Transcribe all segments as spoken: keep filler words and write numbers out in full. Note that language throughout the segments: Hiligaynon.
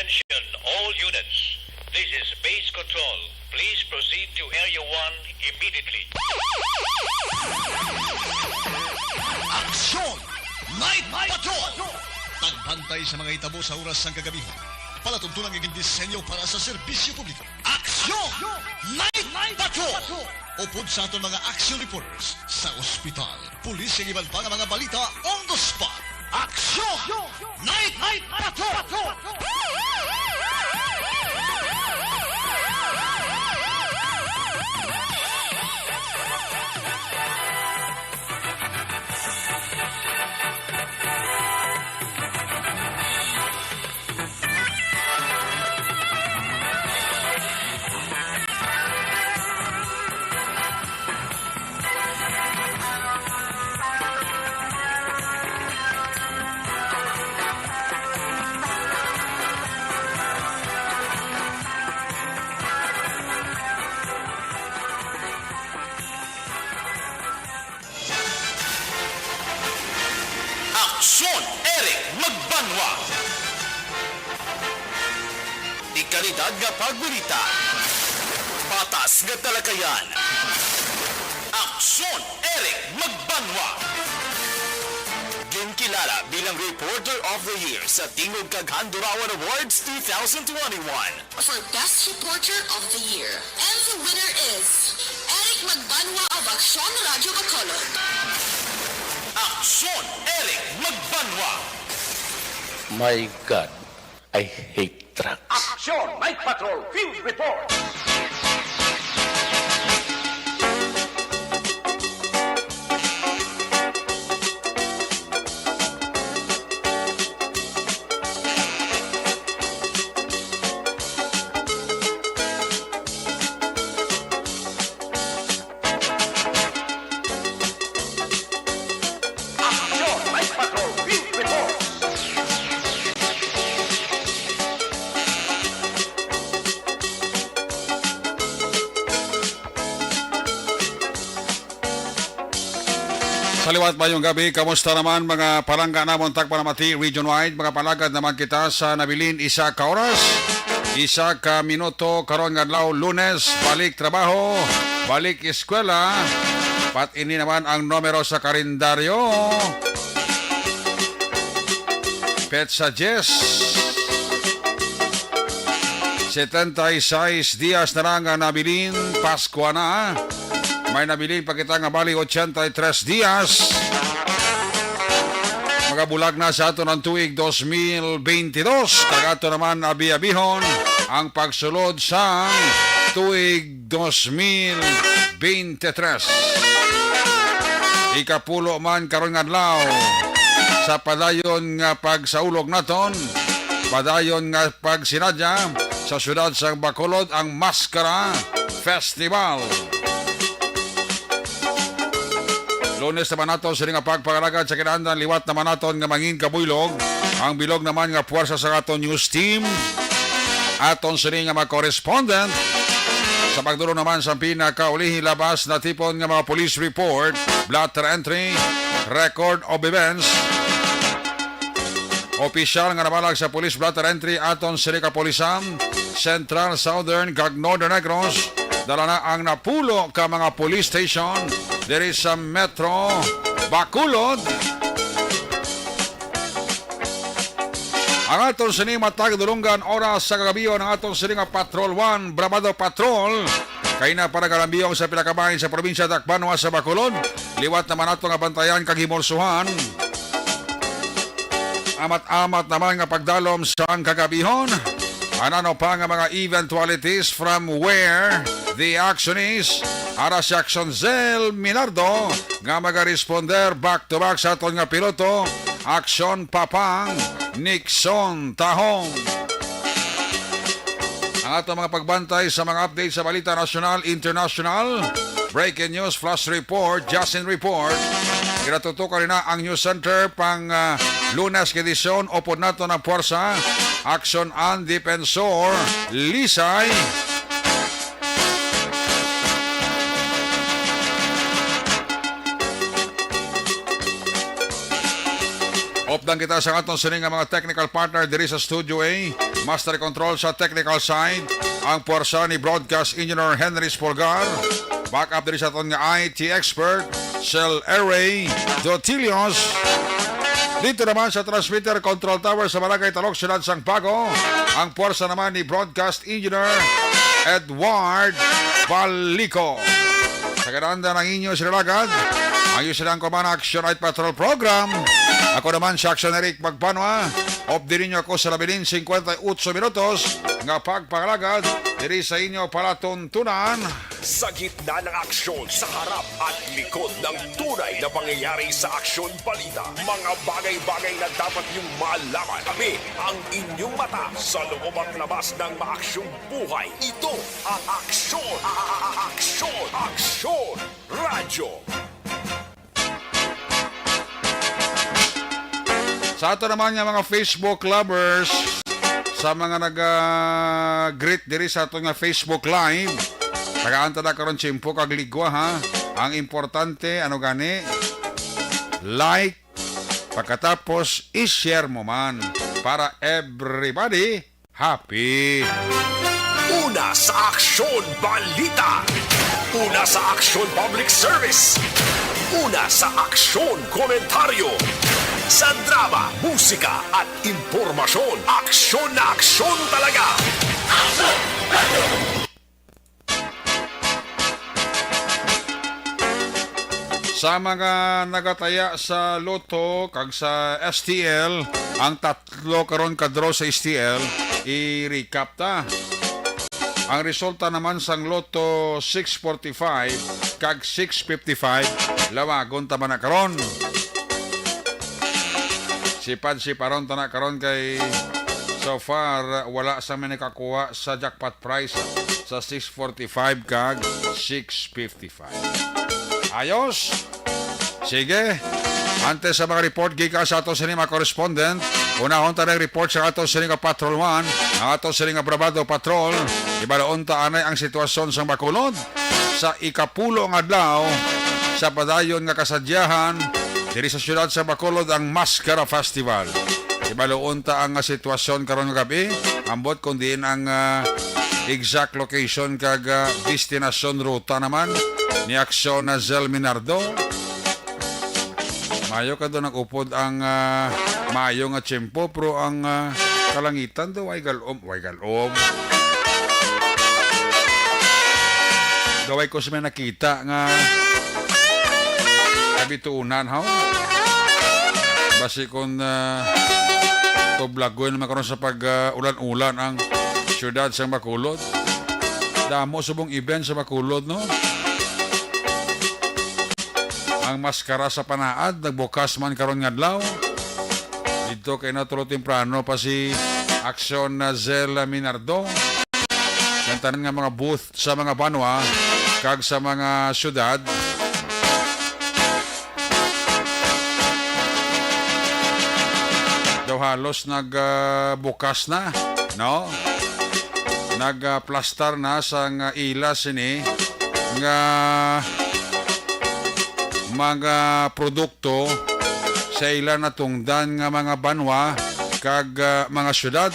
Attention, all units. This is Base Control. Please proceed to Area one immediately. Aksyon! Night Patrol! Pagbantay sa mga hitabo sa oras sang kagabi. Palatuntunan nga gindisenyo para sa serbisyo publiko. Aksyon! Night Patrol! Upod sa aton mga action reporters sa ospital, pulis, kag iban pa nga mga balita on the spot. Aksyon! Night Patrol! Aksyon, Eric Magbanwa. Dekalidad nga pagbalita. Patas nga talakayan. Aksyon, Eric Magbanwa. Ginkilala bilang Reporter of the Year sa Tingog kag Handurawan Awards two thousand twenty-one. For Best Reporter of the Year. And the winner is Eric Magbanwa of Aksyon Radyo Bacolod. Aksyon, Eric Magbanwa. My God, I hate drugs. Aksyon, Night Patrol Field Report. Aksyon, Night Patrol Field Report. Sa liwat, mayong gabi. Kamusta naman, mga palangga namon, tagpanamati region-wide? Makapalagad naman kita sa nabilin isa ka oras, isa ka minuto karon nga adlaw, Lunes, balik trabaho, balik eskwela. Pat ini naman ang numero sa kalendaryo. Petsa diyes. Setenta y seis dias na lang ang nabilin, Paskwa na. May nabilin pa kita nga bali ochenta y tres dias. Magabulag na sa aton ang tuig dos mil beintidos, kag ato naman abi-abihon ang pagsulod sa tuig dos mil beintitres. Ikapulo man karon nga adlaw sa padayon nga pagsaulog naton, padayon nga pagsinadya sa siyudad sang Bacolod ang Maskara Festival. Lunes naman naton sini nga pagpangalagad sa kinahanglan, liwat naman naton nga mangin kabuylog ang bilog naman nga puwersa sa aton news team. Aton sini nga mga correspondent sa pagdulong naman sa pinakaulihi labas natipon nga mga police report, blotter entry, record of events, opisyal nga nabalag sa police blotter entry aton sini kapulisan, Central, Southern, kag Northern Negros, dala na ang napulo ka mga police station diri sa Metro Bacolod. Ang aton sini matag dulunggan oras sa kagabion, ang aton sini nga Patrol One, Bravado Patrol, kay na para galambiyong sa pila ka bahin sa probinsya Tacbanwa sa Bacolod. Liwat naman nato nga bantayan kag himulsuhan. Amat-amat naman nga pagdalom sang kagabihon. Ano pa nga mga eventualities from where the action is? Ara si Action Zel Minardo nga magaresponder back to back sa aton nga piloto, Action Papang Nixon Tahong. Ang ato mga pagbantay sa mga update sa balita nasyonal, internasyonal, breaking news, flash report, Justin report. Ginatutukan na ang news center pang, ah, Lunes nga edisyon. Upod nato ang puwersa, Action and Defensor Lisay. Updan Kita sa aton sini nga mga technical partner diri sa Studio A. Master control sa technical side, ang puwersa ni Broadcast Engineer Henry Spolgar. Backup diri sa aton nga I T expert, Sir Airway Dotilios. Dito naman sa transmitter control tower sa Barangay Talok, Siyudad sang Bago, ang puwersa naman ni Broadcast Engineer Edward Balico. Sa kananda ng inyo sinalagad, ang iyo silang kumana Action Night Patrol Program. Ako naman si Action Eric Magbanwa. Update ninyo ako sa labilin singkwenta y otso minutos nga pagpangalagad diri sa inyo palatuntunan. Sa gitna ng aksyon, sa harap at likod ng tunay na pangyayari sa Aksyon Balita, mga bagay-bagay na dapat niyong malaman. Kami ang inyong mata sa loob at labas ng maaksyong buhay. Ito ang Aksyon, a-, a-, a-, Aksyon, Aksyon Radyo. Sa ato naman nga mga Facebook lovers, sa mga nag-greet diri sa ato nga Facebook Live, tagaan ta na karon tiyempo kag ligwa, ha. Ang importante, ano gani, like, pagkatapos i-share mo man para everybody happy. Una sa Aksyon Balita. Una sa Aksyon Public Service. Una sa Aksyon Komentaryo. Sa drama, musika at impormasyon, aksyon na aksyon talaga. Sa mga nagataya sa Lotto kag sa S T L, ang tatlo karon ka draw sa S T L, i-recap ta. Ang resulta naman sang Lotto six forty-five kag six fifty-five, lawagon ta man na karon. Sipad-siparon ta na karon kay so far wala sa may nakakuha sa jackpot prize sa six forty-five kag six fifty-five. Ayos. Sige. Antes sa mga report gikan sa ato sini mga correspondent, unahon ta ang report sa ato sini nga Patrol One, ang ato sini nga Brabado Patrol. Ibaloon ta anay ang sitwasyon sa Bacolod sa ikapulo nga adlaw sa padayon nga kasadyahan diri sa siyudad sa Bacolod, ang Mascara Festival. Ibaloon ta ang, ah, sitwasyon karon nga gab-i, ambot kung diin ang, ah, exact location kag, ah, destinasyon ruta naman ni Aksyon na Zel Minardo. Mayo ka daw nag-upod ang, ah, mayo nga tiyempo, pero ang, ah, kalangitan daw ay galom, way galom. Gaway ko sa may nakita nga kabituunan, ha? Basi kung, ah, tublagon naman karon sa pag, ah, ulan-ulan ang siyudad sa Bacolod. Damo subong event sa Bacolod, no? Ang Mascara sa Panaad nagbukas man karon nga adlaw. Didto kay natulo temprano pa si Aksyon na Zel Minardo. Ang tanan nga mga booth sa mga banwa kag sa mga syudad daw halos nag, ah, bukas na, no? Nagplastar na sang ila sini nga mga produkto sa ila natungdan nga mga banwa kag, ah, mga syudad.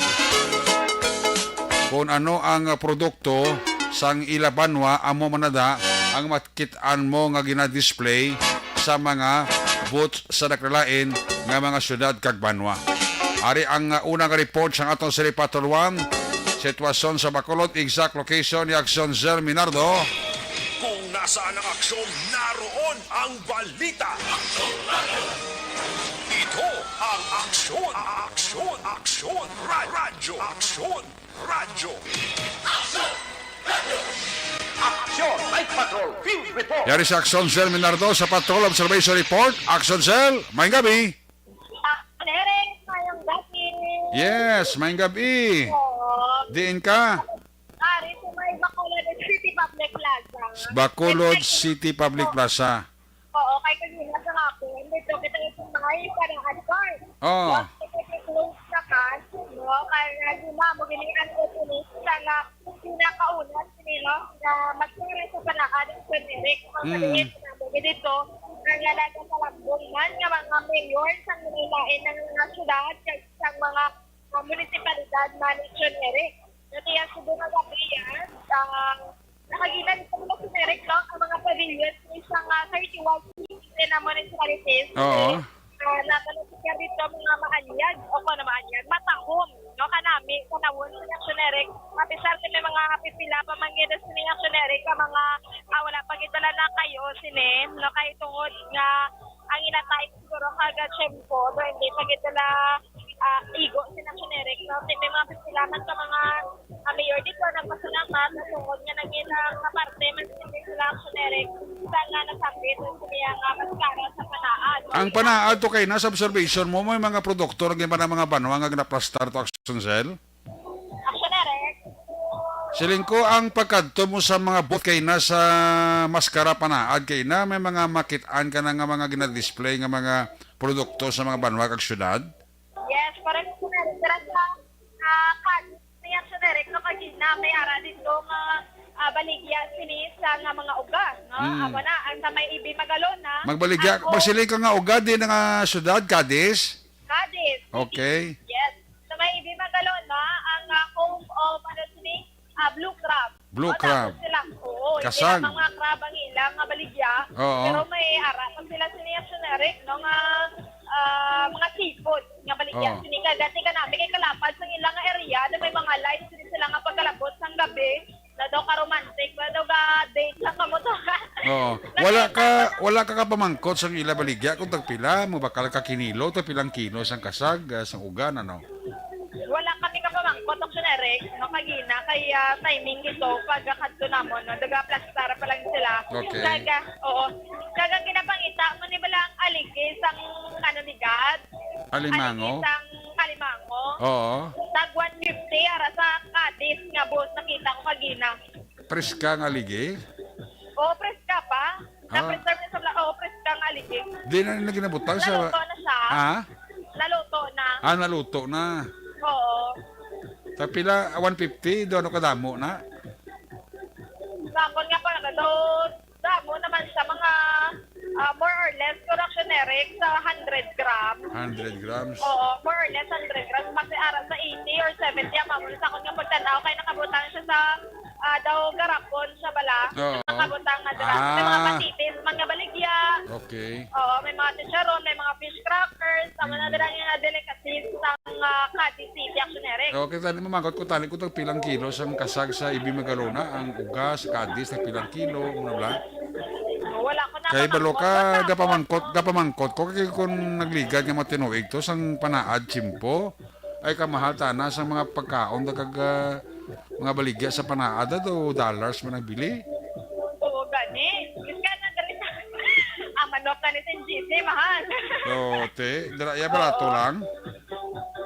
Kung ano ang produkto sang ila banwa, amo man na da ang makit-an mo nga gina-display sa mga booth sa nagkalain nga mga syudad kag banwa. Ari ang, uh, unang report sang aton City Patrol One. Sitwasyon sa Bacolod, exact location ni Aksyon Zel Minardo. Kung nasaan ang aksyon, naroon ang balita. Ito ang Aksyon, Aksyon, Aksyon, Ra-, Radyo, Aksyon, Radyo. Aksyon, Night Patrol, Field Report. Yari si Aksyon Zel Minardo sa Patrol Observation Report. Aksyon Zel, maayong gabi. Aksyon Eric, maayong gabi. Yes, maayong gabi. Oo. Diin ka? Ari sa may Bacolod City Public Plaza. Bacolod City Public Plaza. Oo, kay kanina sa hapon, dito kita sa may Paraan Park. Oo. Dito kita close sa kas, no? Kaya hindi na, magilian ko tuloy sa nga pinakauna, sino, na magtira sa Paraan, ang Frederick, ang Mm. Frederick, na dito, ang lalaga sa Bungman nga mga mayor sa nangulain ng mga syudad kag sa mga, ah, munisipalidad man, Action Eric. Natiya sa mga gabi yan, ah, nakagilan ko mga Action Eric, no, ang mga pavilions sa mga thirty-one cities na municipalities. Oo. Ah, natanong siya dito mga maanyag, o kung ano maanyag, matahom, no, kanami, kanawon sa Action Eric. Mapisar kami mga pipila pa man gid sa Action Eric, ang mga, ah, wala pa gid wala na kayo sini, no, kay tungod nga ang inatay siguro kaga tiyempo, do hindi pa gid sila, ah, igo sila generic, no? May mga salamat sa mga, ah, mayor dito, nagpasalamat sa tungod nga nangita nga parte, mas hindi sila generic sa nga nasambit sa niya nga mas kara sa panaad. Ang panaad to kay nasa observation mo, may mga produkto nga mga banwa nga ginaplastar to, Action Cell? Action Eric. Siling ko, ang pagkadto mo sa mga booth kay na sa Mascara Panaad kay na may mga makit-an ka na nga mga ginadisplay nga mga produkto sa mga banwa kag syudad? Yes, correct, Action Eric. Dira sa, ah, kan-, may Action Eric, no, kagina, may ara dito nga, ah, baligya sini sa nga mga uga, no? Mm. Amo na, ang sa may Ibi Magalona, Magbaligya, ang magsiling ka nga uga din nga syudad, Cadiz? Cadiz City. Okay. Yes. Sa may Ibi Magalona, ang, ah, home of, ano, sini, ah, blue crab. Blue O, crab. Tapos sila, oo, hindi Kasag. lang mga crab ang ilang nga baligya, Oo. pero may ara pa sila sini Action Eric, no, nga, ah, mga seafood nga baligya. Oo. Sini ka, gati ka namin, kay kalapad sa ilang nga area, na may mga lights sila nga pagkalabot sang gabi, na daw ka-romantic, na daw ka-date sa kamotoran. Oo. Wala ka, wala ka kapamangkot sang ila baligya kung tagpila mo bakal ka kinilo, tagpilang kilo sang kasag, ah, sang ugan, ano? Wala kami kapamangkot, Action Eric, no, kagina, kay, ah, timing ito, pagkakadto namon, no, nagaplastar pa lang sila. Okay. Kaga, oo. Kaga kinapangita mo ni bala ang aligi sang, ano, ni God? Alimango? Aligi sang alimango. Oo. Tag one fifty, ara sa Cadiz nga bus nakita ko kagina. Preska nga aligi? Oo, preska pa. Ah. Na-preserve na sa bla-, oo, preska nga aligi. Di na, na ginabutang sa Naluto na siya. Ha? Naluto na. Ah, naluto na. Oo. Sa pila, one fifty, do ano kadamo na? Sa akon nga pala, do, damo naman sa mga, ah, more or less, correction, Eric, sa hundred grams. Hundred grams? Oo, more or less hundred grams. Kasi ara sa eighty or seventy, ang mamon sa akon nga pagtanaw, kay nakabutang siya sa, ah, daw garapon siya bala. Oo. Nakabutang nga dira. May mga Ah. patitis, mga baligya. Okay. Oo, may mga chicharon, may mga fish crackers, ang mga Mm. dira nga delicacies sang, ah, Cadiz City, Action Eric. Okay, tani mamangkot ko, tani ko tag pilang kilo sang kasag sa Ibi Magalona, ang ugas, Cadiz, tag pilang kilo, ano bala? Wala ko na Kay balo ka, kapamangkot. Gapamangkot, gapamangkot ko, kay kung nagligad nga mga tinuig to, sang panaad, tiyempo, ay kamahal tana sang mga pagkaon, kag, ah, mga baligya sa panaad, ato, dollars man nagbili. Oo, gani. Iska na diri sa, ang manok na ni Sen G C, mahal. Oo, te. Dira, ya, barato Oo. lang.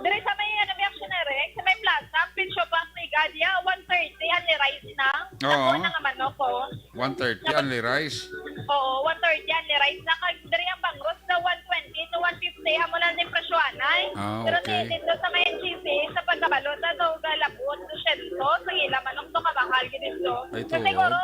Diri sa may, ano, may Action Eric, sa may plaza, ang pitso pa, may gadya, one thirty, only rice na. Oo. Ako na nga manok, oh. One thirty, only rice. Oo, one thirty, only rice na. Kag diri ang bangros na one twenty to one fifty, amo lang din presyo, anay. Ah, Pero okay. Dito sa may N G C, sa pagkabalo, sa daw galabot, two hundred, sa ila manok to, kamahal gid dito. Ay, So, tuod. Siguro,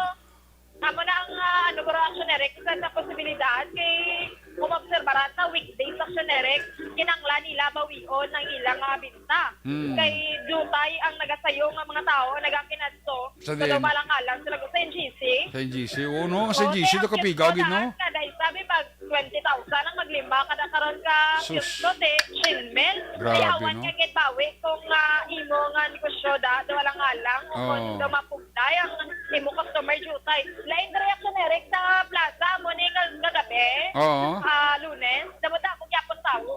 amo na ang, ah, ano, bro, Action Eric, sa, sa posibilidad, kay kung maobserbaran sa weekdays, Action Eric, kinanglan nila bawion ang ilang, ah, binta. Hmm. Kay diutay ang nagasayo nga mga tao, nagakinadto. Sa Sa din. Lumalang-alang sila sa N G C. Sa N G C, oo, no? Sa Oo, N G C, kaya nakapigaw ang gid, no? Dahil sabi, pag twenty thousand ang maglima, kada karon ka Sus. Siyento, te, cien mil. Grabe, Kaya awan no? Ka gid bawi kung, ah, imo nga negosyo da, do alang-alang, o Oo. Kung do mapugday ang imo customer diutay. Lain reaction, Eric, sa plaza, mo ni kag-, kagabi, Oo. Ah, Lunes, dapat ako gyapon tao.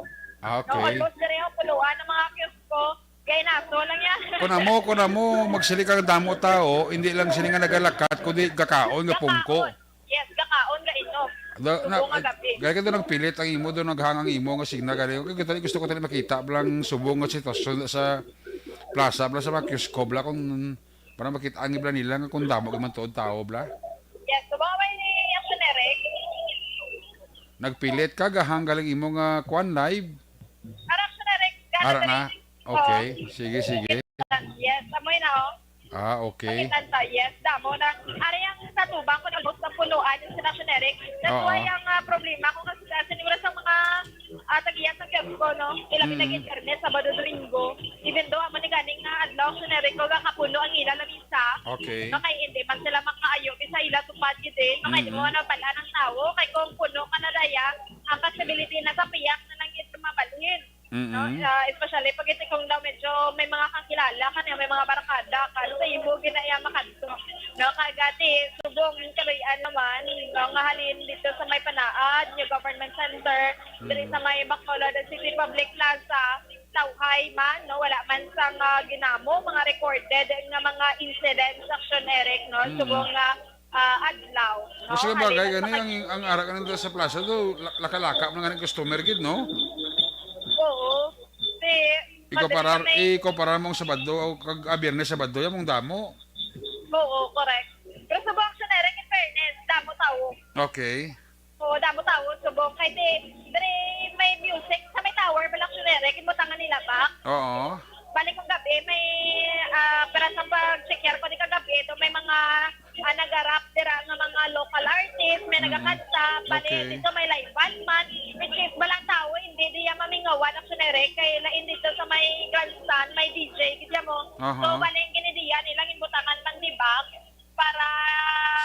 Ah, okay. No, almost diri ang puluhan ng mga kiosko, gay naso lang yan. Kung amo, kung amo, magsili ka ng damo tao, hindi lang sini nga nagalakat, kundi gakaon, gapungko. Gakaon. Yes, gakaon, gainom. Da-, na, Subong nga gabi. Kaya ka doon nagpilit ang imo, doon naghang ang imo nga signal, gani. Okay, kita, gusto ko tali makita, blang subong nga sitwasyon sa plaza, bla sa mga kiosko, bla, kung para makita ang ibla nila nga kung damo ka man tuod tao, bla. Yes, subong may ni Action Eric. Nagpilit ka, gahang galing imo nga kwan live. Ara, Action Eric, Ara na? galing. Okay, Oo. Sige, sige. Yes, amoy na, oh. Ah, okay. Pakitanta, yes, damo na. Ari ang sa tubang ko, nabot sa punuan yung sila generic. That's Oo. Why ang, ah, problema ko kasi sa siniwala sa mga, ah, tag-iya sa kiosko, no? Ilabi na Mm. gid Biyernes, Sabado, Domingo. Even though, amo ni ganing nga adlaw, Action Eric, ko gakapuno ang ila lamisa. Okay. No, kay hindi man sila makaayo sa ila tupad gid, eh. No, kay di mo Mm. na pala ng tao, kay kung puno ka na daya, ang possibility na sa piyak na lang gid mabalhin. No? Mm-mm. Ah, especially pag ito kung daw medyo may mga kakilala ka niya, may mga barkada ka, no, sa imo ginaya makadto. No, kagati, subong kaluy-an naman, no, nga halin dito sa may Panaad, New Government Center, diri Mm. sa may Bacolod City Public Plaza, Lauhay man, no, wala man sang, ah, ginamo, mga recorded nga mga incidents, Action Eric, no, Mm-mm. subong nga, ah, adlaw, no? Kasi bagay Halin gani sa ang, ang arak na sa plaza do, la-, laka-laka man nga customer gid, no? Oo. Si Ikaw madali parar-, na may ikaw parar mong Sabado o kag, ah, Biyernes, Sabado, yan mong damo. Oo, correct. Pero sa buwang Action Eric, in fairness, damo tao. Okay. Oo, damo tao. Subong kay di, diri may music sa may tower, bala, Action Eric, inbutangan nila ba? Oo. Balik kong gabi, may, ah, para sa pag-check ko di kagabi, ito may mga, ah, nagarap dira nga mga local artist, may Mm. nagakanta, bali Okay. dito may live band man, which is balang tao, hindi diya mamingawan, Action Eric, kay lain dito sa may grandstand, may D J, gid mo. Aha. So, bali, gini diya, nilang inbutangan pang di ba? Para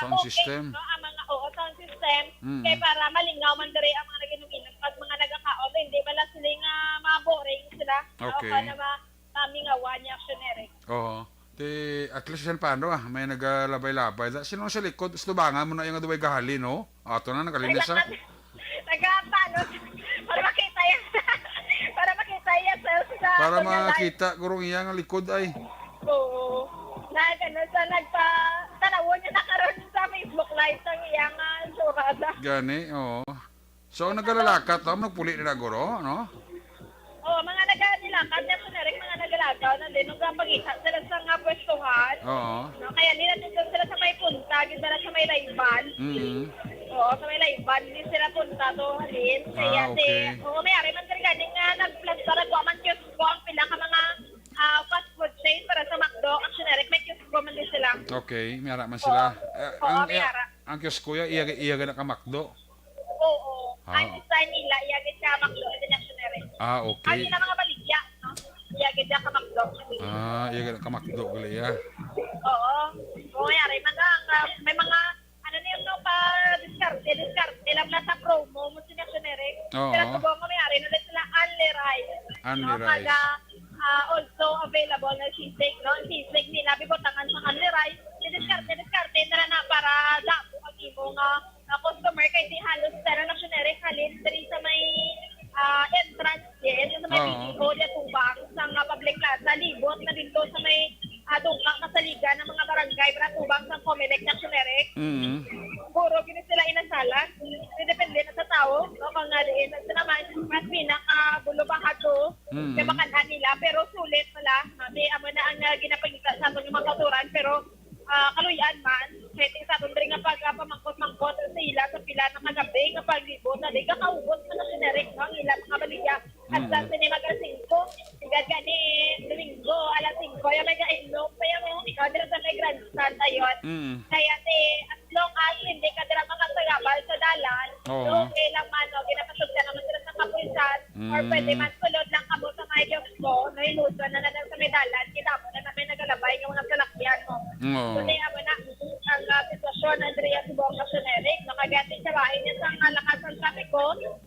Sound okay, system. No, ang mga, oo, sound system. Mm. Kay para malingaw man diri ang mga naginom-inom. Pag mga nagakaon, hindi bala sila nga ma-boring sila. Okay. O, na ma-, mamingawan ni Action Eric. Oo. Ti, at least, yan paano, ah, may nagalabay-labay. Da-, sino sa likod? Tubangan mo na yung aduway gahali, no? Ato na, nagalinis, ah. Nagapano? Para makita yan. Para makita yan sa, sa Para kanya live. Makita, gurong iya nga likod ay. Oo. Nag-, ano, sa nagpa-, tanawon niya na karon sa Facebook Live ang iyang, ah, surada. Gani, oo. So, nagalalakat to, nagpuli nila, guro, no? Oo, mga nagalilakat na, Action Eric, mga nagalagaw na din, nung kapagita sila sa nga pwestuhan. Oo. No, kaya nila dito sila sa may punta, gid sila sa may live band. Mm. Oo, sa may live band, di sila punta to, halin. Kaya Ah, si, okay. Oo, may ari man diri gani nga nagplanta, nagwa man kiosko ang pila ka mga, ah, fast food chain para sa McDo. Action Eric, may kiosko man din sila. Okay, may ara man Oo. sila. Eh, Oo, ang, may eh, ara. ang kiosko ya, iya, iya gani ka McDo. Oo. Ah. Ang design nila, iya gid siya makdo, international. Ah, okay. Ang ilang mga baligya, no? Iya gid siya ka makdo. Ah, iya gid ka makdo, gali, ah. Oo. Oo, yari man lang, ah, may mga, ano niyo, no, pa diskarte, diskarte lang na sa promo mo, international. Oo. Pero subong mo, may ari na din sila, only rice. Only No, rice. kada, ah, also available na sisig, no? Ang sisig nila, bibutangan sa only rice. Diskarte, Mm. diskarte na lang na para damo ang imo nga, ah, customer. Kay di halos sa Action Eric, halin diri sa may, ah, entrance din, sa may Oo. B P O, di atubang sa nga public plaza, libot na dito sa may, ah, dungka kasaligan ng mga barangay, para atubang sa Comelec, Action Eric. Mm. Puro gini sila inasala. Depende na sa tao, no? Kung nga diin, sa naman, mas pinaka-bulubahan to, Mm. nga makan-an nila, pero sulit pala. Mati, amo na ang, ah, ginapangita sa aton nga mga kauturan, pero, ah, kaluy-an man, kay sa aton diri nga pag, ah, pamangkot-mangkot sa ila sa pila na kagabi nga paglibot na di ka kaubos na generic, no? Ang ila mga baligya. At sa Mm. sini mag alas singko, igad gani, Domingo, alas singko, yung may gainlog pa yung, ikaw, dira sa may grandstand, ayun. Mm. Kaya, ti, as long as hindi ka dira makasagabal sa dalan, Oo. okay lang man, no? Ginapasugtan naman sila sa kapulisan, or Mm. pwede man sulod lang kamo sa may kiosko, no? Ilusyon na na lang sa may dalan, kita mo na na may nagalabay ng mga salakyan, no? Oo. So, ti, amo na, ang, ah, sitwasyon, Andrea, subong sa generic, no? Kagati sa bahay niya sa nga lakas ng trapiko,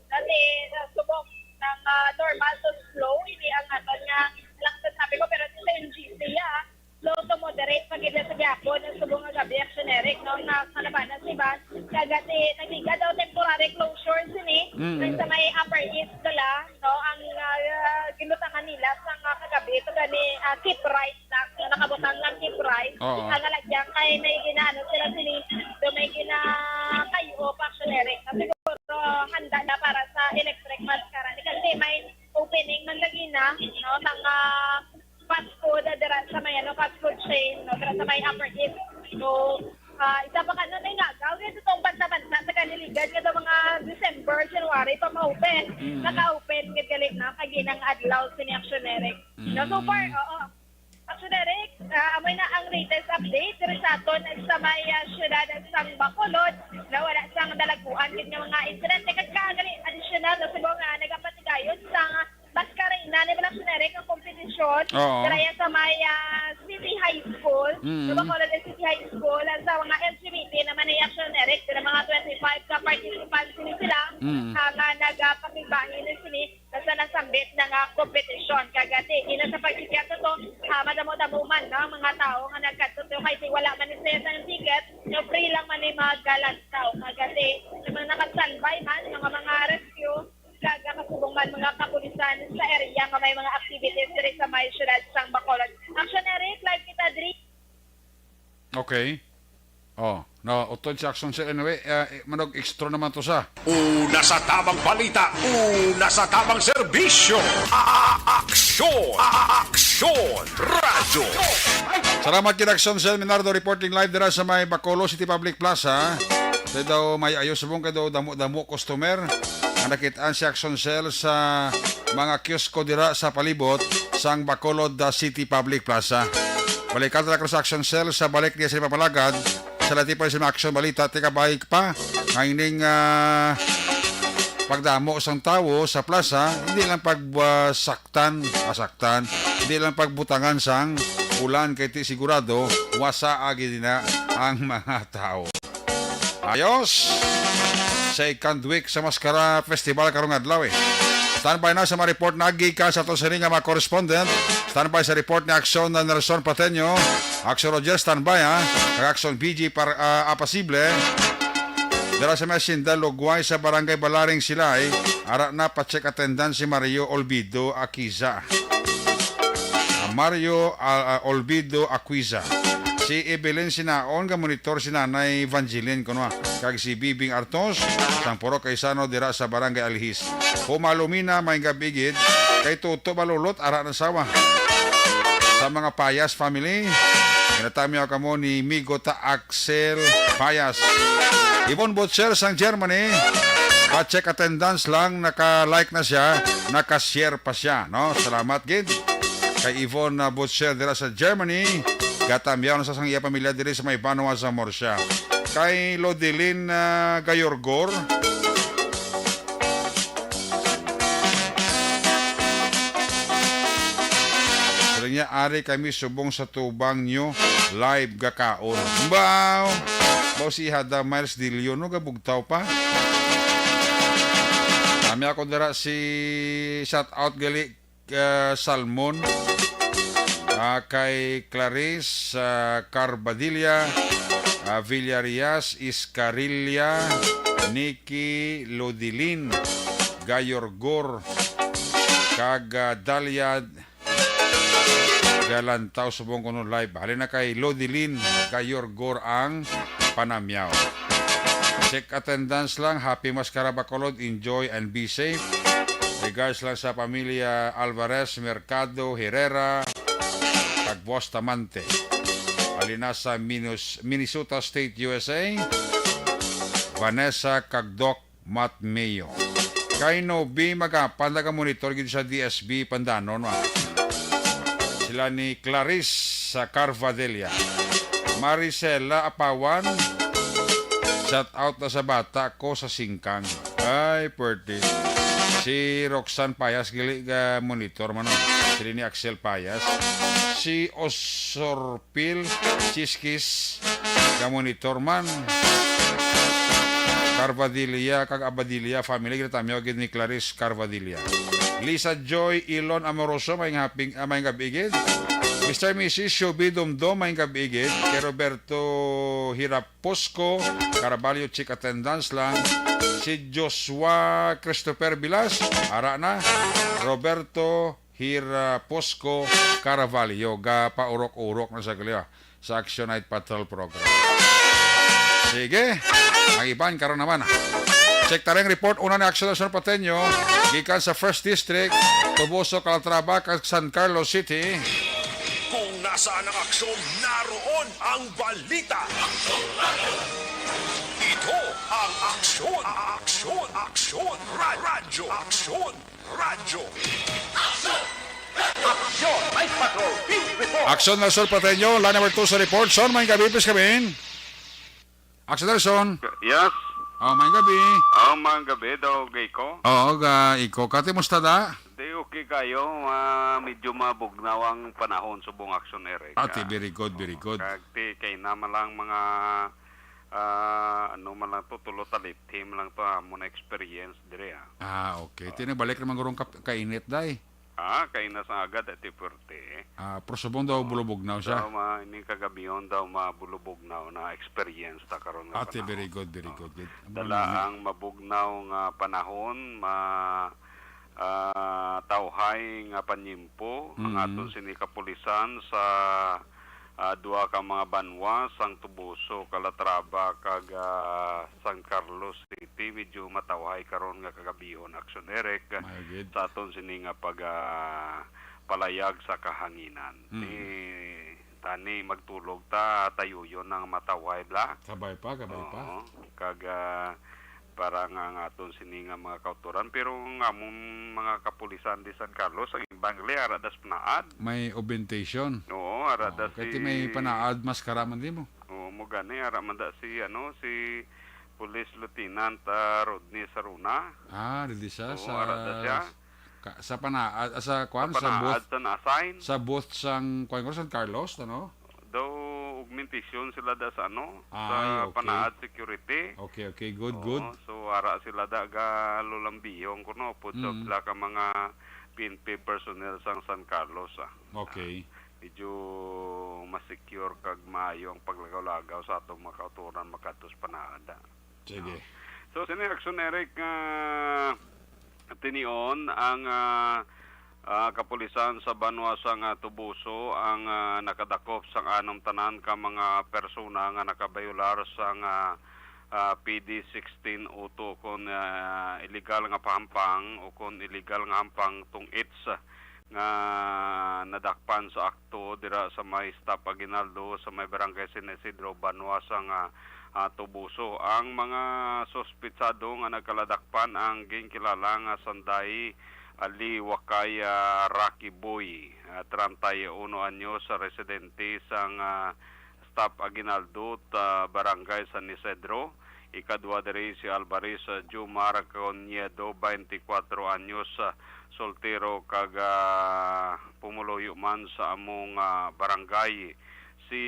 dati, sa subong ng, ah, normal to slow, hindi ang aton nga lakas ng trapiko, pero sa N G C, ah, slow to moderate pa gid sa gihapon ang subong nga gabi, Action Eric, no, na sa labanan sa iban. Kagati, nagligad daw temporary closure sini, Mm. sa may Upper East Dala, no, ang, ah, ginutangan nila sa nga kagabi, ito gani, ah, keep right lang, no, nakabutang lang keep right. Oo. Ang nalagyan kay may ginaano sila sini, do may ginakayo pa, Action Eric. Na siguro handa na para sa electric mask karani. Kasi may opening man lagi na, no, sa nga fast food, ah, dira sa may, ano, fast food chain, no, dira sa may Upper East. So, ah, isa pa ka, no, may nagaw, kaya itong banta-banta sa kaniligan, nga daw mga December, January, pa ma-open. Mm. Naka-open, gid gali na, kagi ng adlaw, sini Action Eric. No, so far, Mm. oo. Ang So, Derek, ah, amo na ang latest update diri sa aton sa may, ah, siyudad sang Bacolod, na wala sang nalaguan gid nga mga insidente. Kag kagali, additional na subong nga nagapatigayon sang Mascarena ni Black Generic ang kompetisyon. Oo. Dira sa may, ah, City High School. Mm. Sa Bacolod City High School, ang sa mga L G B T naman ay Action Eric, dira mga twenty-five ka participants ni sila, Mm. ah, nga nagapakigbahin ni sini sa nasambit na nga kompetisyon. Kag, ah, sige na sa pagsikyat sa to, ah, madamo-damo man ang mga tawo nga nagkadto kay si wala man ni sila sang ticket, no, free lang man ni magalantaw. Kag, ah, si, sa mga naka-standby man, mga, mga rescue, kag, ah, kasubong man mga kapulisan sa area nga may mga activities diri sa may siyudad sang Bacolod. Action Eric, live kita diri. Okay. Oh, na utod si Action Cell. Anyway, uh, manog extra naman to sa. Una sa tamang balita, una sa tamang serbisyo. A-, a-, aksyon, a-, a-, aksyon, radyo. Salamat kay Action Cell Minardo, reporting live dira sa may Bacolod City Public Plaza. Kay daw may ayos subong kay daw damo-damo customer nga nakit-an si Action Cell sa mga kiosko dira sa palibot sang Bacolod, uh, City Public Plaza. Balikan ta lang sa Action Cell sa balik niya sa ipapalagad sa lati pa sa mga aksyon balita. Tika, balik pa nga ining, ah, pagdamo sang tawo sa plaza, hindi lang pag, ah, saktan, asaktan, hindi lang pagbutangan sang ulan kay ti sigurado wasa agi na ang mga tawo. Ayos! Second week sa Mascara Festival karong adlaw, eh. Standby na sa mga report na gikan sa aton sini nga mga correspondent. Standby sa report ni Action na Nelson Pateño. Action Roger, standby, ha. Kag Action B G para, ah, apasible. Dira sa may Hacienda Lugway sa Barangay Balaring Silay, ara na pa-check attendance si Mario Olvido Aquiza. Ah, Mario, ah, ah, Olvido Aquiza. Si Evelyn Sinaon nga monitor si Nanay Evangeline kuno, ah, kag si Bibing Artos sang Purok Kaisano dira sa Barangay Alihis. Humalumina, may gabigid kay Tuto Balulot, ara na sawa. Sa mga Payas family, ginatamyaw kamo ni Migo ta Axel Payas. Yvonne Butcher sang Germany, pa-check attendance lang, naka-like na siya, naka-share pa siya, no? Salamat gid kay Yvonne, uh, Butcher dira sa Germany. Gatamyaw na sa sang iya pamilya diri sa may Banwa sa Murcia. Kay Lodilin, uh, Gayorgor, Siling niya, "Ari kami subong sa tubang nyo, live gakaon." Baw! Baw si Hada Miles Dilio, no, gabugtaw pa. Kami ako dira si shout out gali, uh, Salmon, ah, kay Clarice, ah, Carbadilla, ah, Villarias, Iscarilla, Nikki Lodilin, Gayorgor, kag, ah, Dalia Galantaw subong kuno live. Halin na kay Lodilin Gayorgor ang panamyaw. Check attendance lang. Happy Mascara Bacolod. Enjoy and be safe. Regards lang sa pamilya Alvarez, Mercado, Herrera, kag Bustamante. Halin na sa Minus-, Minnesota State, U S A. Vanessa kag Doc Matmeo. Kay Nobi Magapan, naga-monitor gid sa D S B Pandanon, wa. Sila ni Clarice sa Carvadella. Maricela Apawan, shout out na sa bata ko sa Singkang. Ay, pwerte. Si Roxanne Payas, gali ka monitor man, no? Sila ni Axel Payas. Si Osor Pil, Chiskis, ka monitor man. Carvadilla kag Abadilla family, ginatamyaw gid ni Clarice Carvadilla. Lisa Joy Ilon Amoroso, may haping, ah, may gab-i gid. Mister Missus Shubi Dumdum, may gab-i gid. Kay Roberto Hiraposco Carvalho, check attendance lang. Si Joshua Christopher Bilas, ara na. Roberto Hira Posco Carvalho, gapaurok-urok na sa gali, ah, sa Action Night Patrol Program. Sige, ang iban karon naman, ah. Check ta ring report una ni Action Nelson Pateño, gikan sa First District, Toboso, Calatrava, kag San Carlos City. Kung nasaan ang aksyon, naroon ang balita. Ito ang Aksyon, Aksyon, Aksyon, Ra-, Radyo, Aksyon. Radyo. Aksyon! Aksyon! May Patrol Field Report. Action Nelson Pateño, line number two sa report. Son, may gabi, please kami. Action Nelson. Yes. Oh, may gabi. Oh, may gabi daw, Gayko. Oo, ga, iko. Kati, musta da? Di, okay kayo. Ah, medyo mabugnaw ang panahon subong Action Eric. Ah, ti, very good, very good. Kag ti, kay na man lang mga, ah, ano man lang to, tulo talipti man lang to, amo na experience dire, ah. Ah, okay. Ti, nagbalik naman gurong kap-, kainit, day. Ah, kay na sa agad, ati puwerte. Ah, pero subong daw bulubugnaw siya. Daw ma-, ini kagabihon daw mabulubugnaw na experience ta karon nga panahon. Ate, very good, very good, good. Dala ang mabugnaw nga panahon, ma-, ah, tawhay nga panyimpo, ang aton sini kapulisan sa, ah, duha ka mga banwa, sang Tubuso, Calatrava, kag, ah, San Carlos City. Medyo matawhay karon nga kagabihon, Action Eric, sa aton sini nga pag, ah, palayag sa kahanginan. Mm. Ti, tani magtulog ta, tayuyon ang matawhay, bla. Kabay pa, kabay pa. Oo, kag, ah, para nga ang aton sini nga mga kautoran. Pero ang among mga kapulisan di San Carlos, ang iban gali, ara das panaad. May orientation. Oo, ara das. Kay ti may panaad, mas karaman di mo. Oo, mo gani, ara man da si, ano, si Police Lieutenant, ah, Rodney Saruna. Ah, didi siya. Oo, sa, ara da siya. Ka-, sa pana-, ah, sa kwan, sa booth, sa na-assign. Sa booth sang, kwan ko, San Carlos, ano? Daw augmentation sila da sa, ano, sa Panaad Security. Okay, okay. Good, good. Oo, so, ara sila da ga lulambihon kuno, pud sa sila ka mga P N P personnel sang San Carlos, ah. Okay. Medyo ma-secure kag maayo ang paglagaw-lagaw sa atong mga kautoran makadto sa Panaad, ah. Sige. So, sini Action Eric, ah, tinion ang, ah, ah, kapulisan sa banwa sang, ah, Tubuso ang, ah, nakadakop sang anom tanan ka mga persona nga nakabayolar sang, ah, ah, P D sixteen oh two kon, ah, illegal nga pahampang o kon illegal nga hampang tong-its nga nadakpan sa akto dira sa may Stop Aguinaldo sa may Barangay San Isidro, banwa sang, ah, ah, Tubuso. Ang mga suspitsado nga nagkaladakpan ang ginkilala nga Sanday Ali Wakay, ah, Rocky Boy, ah, treinta y uno anyos, residente sang, ah, Stop Aguinaldo, ah, Barangay San Isidro. Ikadua diri si Alvarez, ah, Jumar Coniedo, twenty-four anyos, ah, soltero kag, ah, pumuluyo man sa among, ah, barangay. Si,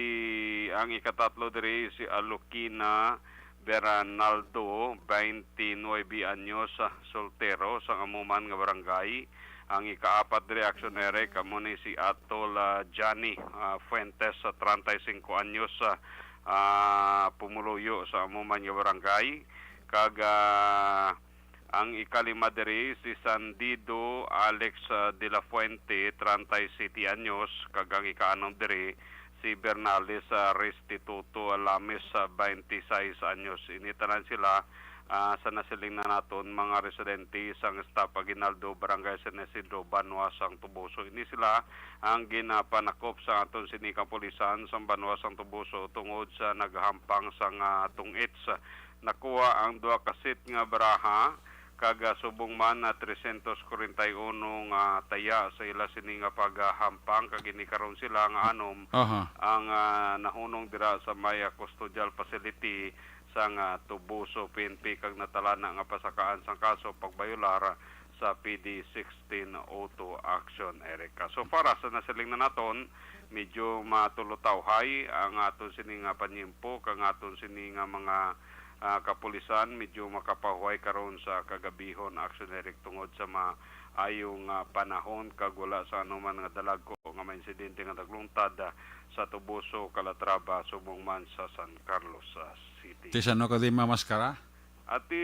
ang ikatatlo diri si Alukina Bernaldo, twenty-nine anyos, ah, soltero sa amo man nga barangay. Ang ikaapat diri, Action Eric, amo ni si Atol, ah, Johnny, ah, Fuentes, sa treinta y cinco anyos, ah, ah, pumuluyo sa amo man nga barangay. Kag, ah, ang ikalima diri, si Sandido Alex, ah, de la Fuente, treinta y siete anyos, kag ang ikaanom diri, si Bernales, ah, Restituto Alamis, ah, twenty-six anyos. Ini tanan sila, ah, sa nasiling na naton, mga residente sang Stop Aguinaldo, Barangay San Isidro, banwa sang Tubuso. Ini sila ang ginapanakop sa aton sini kapulisan sang banwa sang Tubuso tungod sa naghampang sang, ah, tong-its. Nakuha ang duha ka set nga baraha, kag, ah, subong man na trescientos cuarenta y uno nga taya sa ila sini nga paghampang, kag ini karon sila nga anom ang, ah, nahunong dira sa may, ah, custodial facility sang, ah, Tubuso P N P, kag natalana nga pasakaan sang kaso pagbayolar sa P D sixteen oh two Action Eric. So far, sa nasiling na naton, medyo matulutawhay ang aton sini nga panyimpo, kag aton sini nga mga ah, kapulisan medyo makapahuway karon sa kagabihon, Action Eric, tungod sa maayo nga panahon kag wala sa anuman nga dalagko nga mga insidente nga naglungtad, ah, sa Tubuso, Calatrava, subong man sa San Carlos, ah, City. Ti sano ka di mamaskara? Ati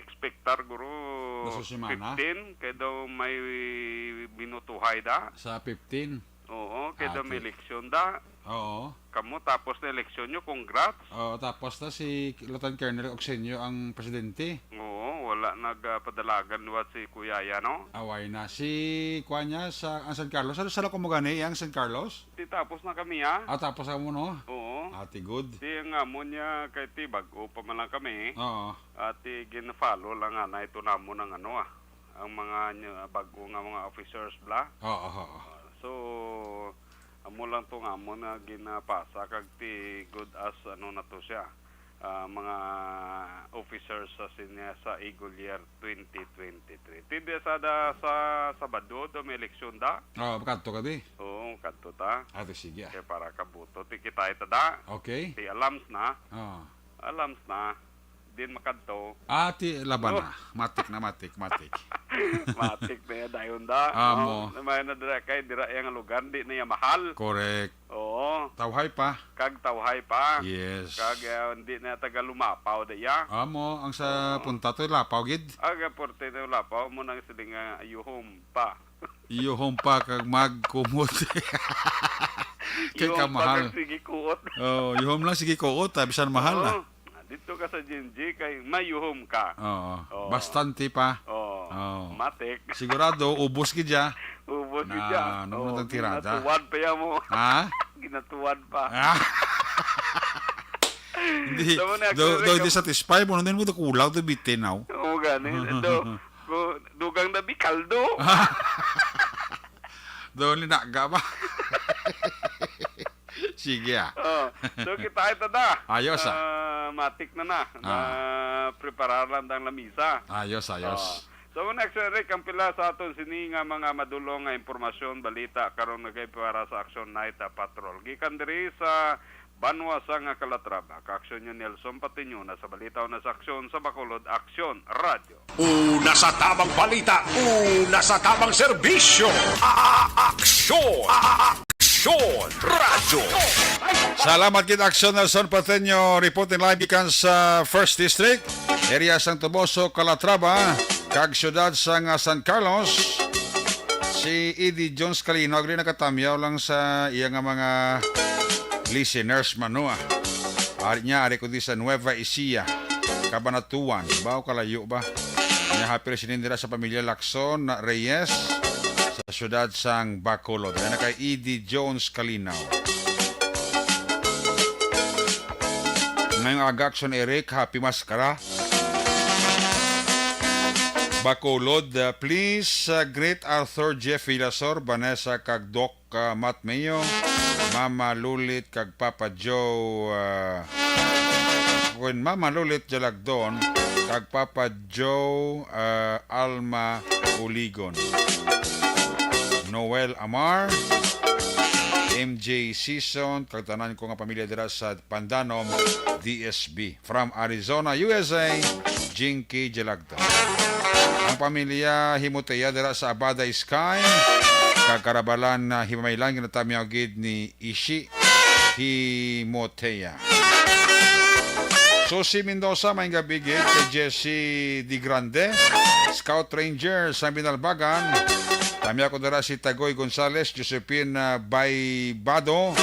expectar guro fifteen, kay daw may minutuhay da. Sa fifteen? Oo, kay daw may eleksyon da. Oo. Kamo, tapos na eleksyon nyo, congrats. Oo, tapos na si Lieutenant Colonel Oxenio ang presidente. Oo, wala nagpadalagan liwat si Kuya ya, no? Away na. Si, kuwan niya, sa, ang San Carlos. Ano, sa lako mo gani, ang San Carlos? Di tapos na kami, ha? Ah, tapos na mo, no? Oo. Ati good. Di ang amo niya, kay ti, bag-o pa man lang kami. Oo. Ati gin-follow lang, ana, ito namo ng ano, ah. Ang mga, bag-o nga mga officers, bla. Oo, oo, oo. So, Ang tungamon nga ginapasa kag ti good as ano na to siya, ah, mga officers sa sinya sa Eagle Year twenty twenty-three. Ti di sa da, sa Sabado, do may eleksyon da? Oh, kadto ka, bi? Oo, kadto ta. Ate, sige, ah. Kaya para kabuto, ti kita ita da. Okay. Ti alams na. Oh. Alams na. Din makadto. Ah, ti laban Oh. na. Matik na, matik, matik. Matik na ya dayon da. Ah, No? mo. May na dira kay dira yang lugar, di na ya mahal. Correct. Oo. Tawhay pa. Kag tawhay pa. Yes. Kag, ah, hindi na taga lumapaw da ya. Amo, ang sa Oo. punta to, lapaw gid. Aga porte na lapaw mo nang siling nga yuhom pa. Yuhom pa kag magkumot. Kay Yuhom pa kamahal. kag sige kuot. Oh, yuhom lang, sige kuot, ah, bisan mahal, ah. Oo. Dito ka sa G N G kay mayuhom ka. Oo. Oo. Bastante pa. Oo. Oo. Matik. Sigurado, ubos gid ya. Ubos gid Na, ya. ano mo Oo, nang tirada? ginatuwad pa ya mo. Ha? Ginatuwad pa. Ah. Hindi. Tama na, do, correct do, hindi ka. satisfy mo, nandun mo, kulang to bitin, aw. Oo, gani. Do, ko, dugang na bikaldo. Do, linaga ba? Sige, ah. Oh, so kita ito na. Ayos, ah. Ah, matik na na. Ah. Na preparar lang ang lamisa. Ayos, ayos. Oh. So, next, Eric, ang pila sa aton sini nga mga madulong nga impormasyon, balita, karon nga kay para sa Action Night, ah, Patrol. Gikan diri sa Banwa sa nga Calatrava, ka-aksyon niyo Nelson Patiño na sa balita o na sa aksyon sa Bacolod, Aksyon Radyo. Una sa tamang balita, una sa tamang serbisyo. A-, a-, aksyon, a-, a-, aksyon, radyo. Salamat gid, Aksyon Nelson Patiño, reporting live gikan sa First District, area sang Toboso, Calatrava, kag siyudad sang, ah, San Carlos. Si Eddie Jones Calino, agri nakatamyaw lang sa iya nga mga listeners man, no, ah. Ari niya, ari ko di sa Nueva Ecija, Cabanatuan. Ba, o kalayo ba? Niya, happy listening dira sa pamilya Lacson Reyes sa siyudad sang Bacolod. Ayan na kay Eddie Jones Calino. Ngayong aga, Aksyon Eric, happy Maskara. Bacolod, uh, please, uh, greet Arthur Jeff Villasor, Vanessa kag Doc, uh, Matt Mayo, Mama Lulit kag Papa Joe, uh, kun Mama Lulit Jalagdon kag Papa Joe, uh, Alma Uligon, Noel Amar, M J Season, kag tanan ko nga pamilya dira sa Pandanom, D S B. From Arizona, U S A, Jinky Jalagta. Ang pamilya Himotea dira sa Abada Sky, kag Karabalan na Himamaylan, ginatamyaw gid ni Ishi Himotea. Susi Mendoza, maayong gabi gid kay Jesse De Grande, Scout Ranger sa Binalbagan. Tamyaw ko dira si Tagoy Gonzales, Josephine, ah, Baybado,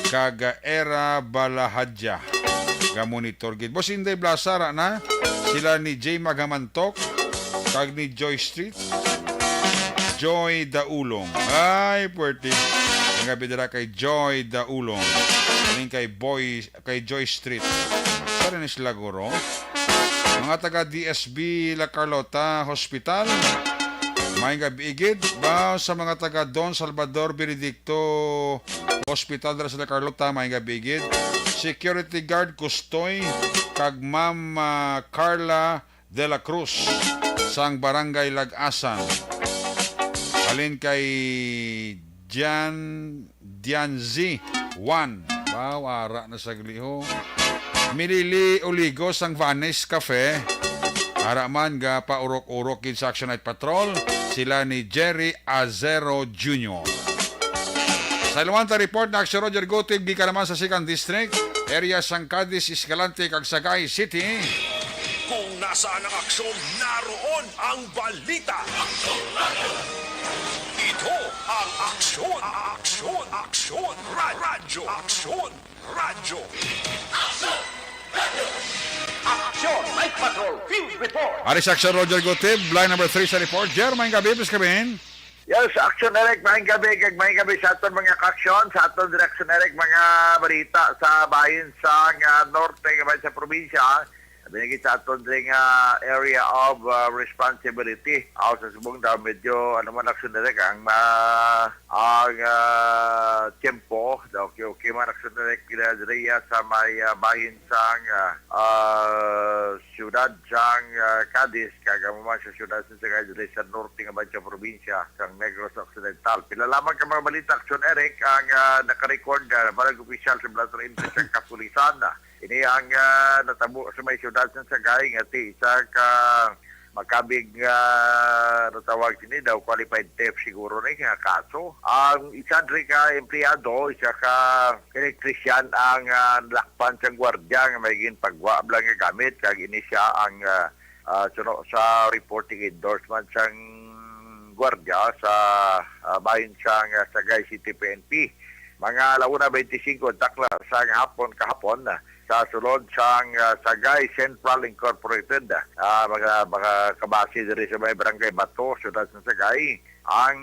kag, ah, Era Balahadja. Ga-monitor gid. Boss Inday Blasara na. Sila ni Jay Magamantok, kag ni Joy Street. Joy Daulong. Ay, puwerte. Ang gabi dira kay Joy Daulong. Ning kay Boy, kay Joy Street. Sa rin sila, guro. Mga taga D S B La Carlota Hospital. Maayong gabi gid ba sa mga taga Don Salvador Benedicto Hospital dira sa La Carlota, maayong gabi gid. Security guard Kustoy kag Ma'am, ah, Carla de la Cruz sang Barangay Lagasan. Halin kay Jan, Dianzi Juan. Wow, ara na sa gliho. Milili Oligo sang Vanes Cafe. Ara man ga paurok-urok gid sa Action Night Patrol. Sila ni Jerry Azero Junior. Sa Ilawanta report na Action Roger Gutib, gikan naman sa Second District, area sang Cadiz, Escalante, kag Sagay City. Kung nasaan ang aksyon, naroon ang balita. Ito ang Aksyon, Aksyon, Aksyon, Ra-, Radyo, Aksyon, Radyo. Action Night Patrol Field Report. Ari sa Action Roger Gutib, line number three sa report. Jer, maayong gabi, please come in. Yes, Action Eric, maayong gabi, kag maayong gabi sa aton mga kaaksyon, sa aton direksyon Eric, mga balita sa bahin sa, ah, norte, bahin sa probinsya. Sabi nga sa aton diri nga area of, ah, responsibility. Aw, sa subong daw, medyo, ano man, Action Eric, ang, ah, ang, ah, ah, tiyempo, daw okay, okay man, aksyon direct, kila diriya sa may, ah, bahin sang, ah, ah, siyudad sang, ah, Cadiz, kag amo man sa siyudad sa Sagay, diri sa norte nga bahin sa probinsya sang Negros Occidental. Pila lamang ka mga balita, Aksyon Eric, ang, ah, nakarecord, ah, barang opisyal sa Blas Oriente sa kapulisan. Ini ang, ah, natabo sa may siyudad sa Sagay, nga ti isa ka makabig nga natawag sini daw qualified theft siguro ni nga kaso. Ang isa diri ka empleyado, isa ka electrician ang, ah, nalakpan sang gwardiya nga may ginpagwa bala nga gamit, kag ini siya ang, ah, ah, suno sa reporting endorsement sang gwardiya sa, ah, bahin sang, ah, Sagay City P N P. Mga ala una bente singko takna sang hapon kahapon, sa sulod sang, ah, Sagay Central Incorporated, ah, mga, mga kabase diri sa may Barangay Bato, siyudad sa Sagay. Ang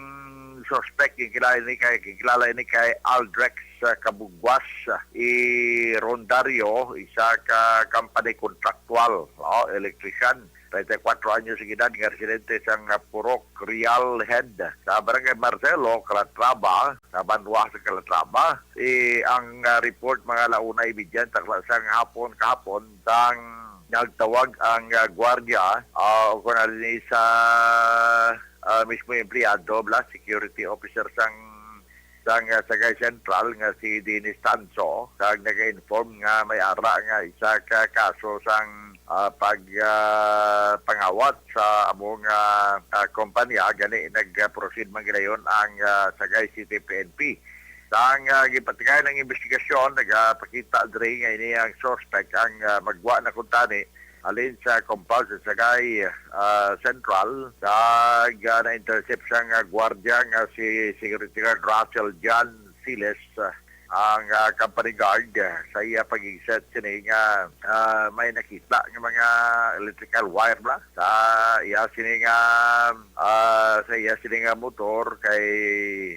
suspect, kikilala ini kay, kikilala ini kay Aldrex, ah, Kabugwas, ah, i Rondario, isa ka company contractual, oh, electrician, treinta y cuatro anyos ang edad, nga residente sang, ah, Purok Real Head sa Barangay Marcelo, Calatrava, sa banwa sa Calatrava. Eh, ang, ah, report, mga ala una y media takna sang hapon kahapon, sang nagtawag ang, ah, gwardiya, ah, o kung ano ni sa, ah, mismo empleyado, bala, security officer sang, sang, ah, Sagay Central nga si Dennis Tanso, kag nag-inform nga may ara nga isa ka kaso sang, ah, pag, ah, pangawat sa among, ah, ah, kompanya, gani nag-proceed man gidayon ang, ah, Sagay City P N P. Sang, ah, gipatigayon ang investigasyon, nagapakita diri nga ini ang suspect ang, ah, magwa na kuntani halin sa compound sa Sagay, ah, Central, kag, ah, na-intercept sang, ah, gwardiya nga si Security Guard Russell John Siles, ah, ang, ah, company guard, ah, sa iya pag-exit sini nga, ah, may nakita nga mga electrical wire bala sa iya sini nga, ah, sa iya sini nga motor kay,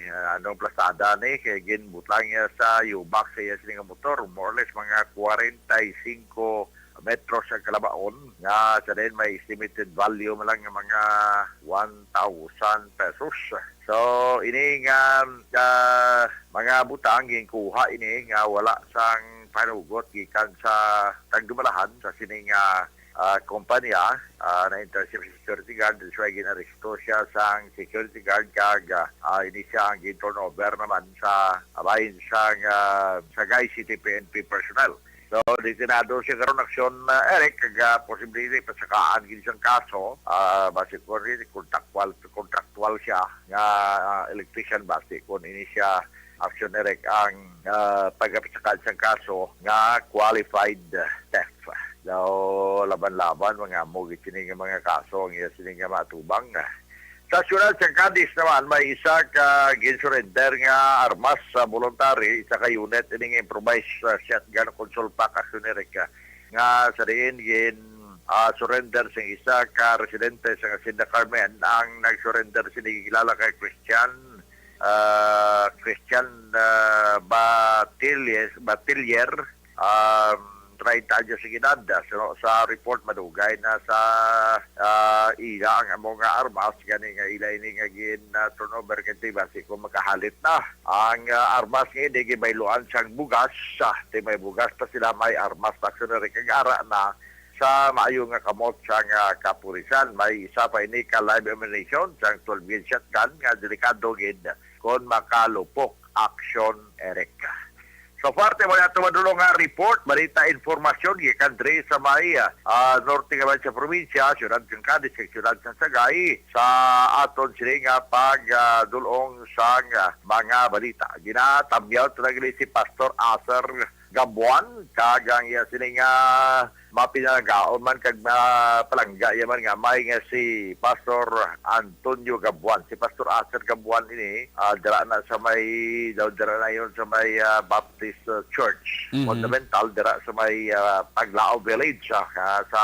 ah, anong plasada ni, kay ginbutang niya sa yubak sa iya sini nga motor, more or less mga kwarenta y singko metros ang kalabaon, nga sa din may estimated value man lang nga mga one thousand pesos. So, ini nga, ah, mga butang ginkuha ini nga wala sang panugot gikan sa tagdumalahan sa sini nga, ah, kompanya, ah, na-intercept sa security guard, so gin-aresto siya sang security guard kag, ah, ini siya ang gin-turnover naman sa bahin sang, ah, Sagay City P N P personnel. So, detenado siya karon, Aksyon, ah, Eric, kag, ah, posible ni pasakaan gid sang kaso, ah, basi ko rin contractual, contractual siya nga, ah, electrician, basi kung ini siya, Aksyon Eric, ang, ah, pagkapasaka sang kaso nga qualified theft. Daw laban-laban, mga amo gid sini nga mga kaso ang iya sini nga matubang. Sa siyudad sa Cadiz naman, may isa ka gin-surrender nga armas sa voluntary, isa ka unit ining improvised, ah, shotgun kung sulpak, Aksyon Eric, nga sa diin gin, ah, surrender sang isa ka residente sa Hacienda Carmen. Ang nag-surrender sini gilala kay Christian, ah, Christian, ah, Batilles, Batiller, um, treinta anyos ang edad. So, sa report, madugay na sa, ah, ila ang amo nga armas, gani nga ila ini nga gin, ah, turnover kay basi kung makahalit na. Ang, ah, armas nga ini gibayluan sang bugas, ah, ti may bugas pa sila, may armas pa sila, kag ara na sa maayo nga kamot sang, ah, kapulisan. May isa pa ini ka live ammunition sang twelve gauge shotgun nga delikado gid kon makalupok, Aksyon Eric. So far, ti wala ato madulong nga report, balita, informasyon gikan diri sa may, ah, norte nga bahin sa probinsya, siyudad sang Cadiz kag siyudad sang Sagay, sa aton sini nga pag, ah, dulong sang, ah, mga balita. Ginatamyaw ta na gani si Pastor Acer Gabuan, kag ang iya sini nga mapinalanggaon man kag mapalangga iya man nga may nga si Pastor Antonio Gabuan. Si Pastor Acer Gabuan ini, ah, dira na sa may, daw dira na yon sa may, ah, Baptist, ah, Church Mhm. Fundamental, dira sa may, ah, Paglao Village, ah, ka-, sa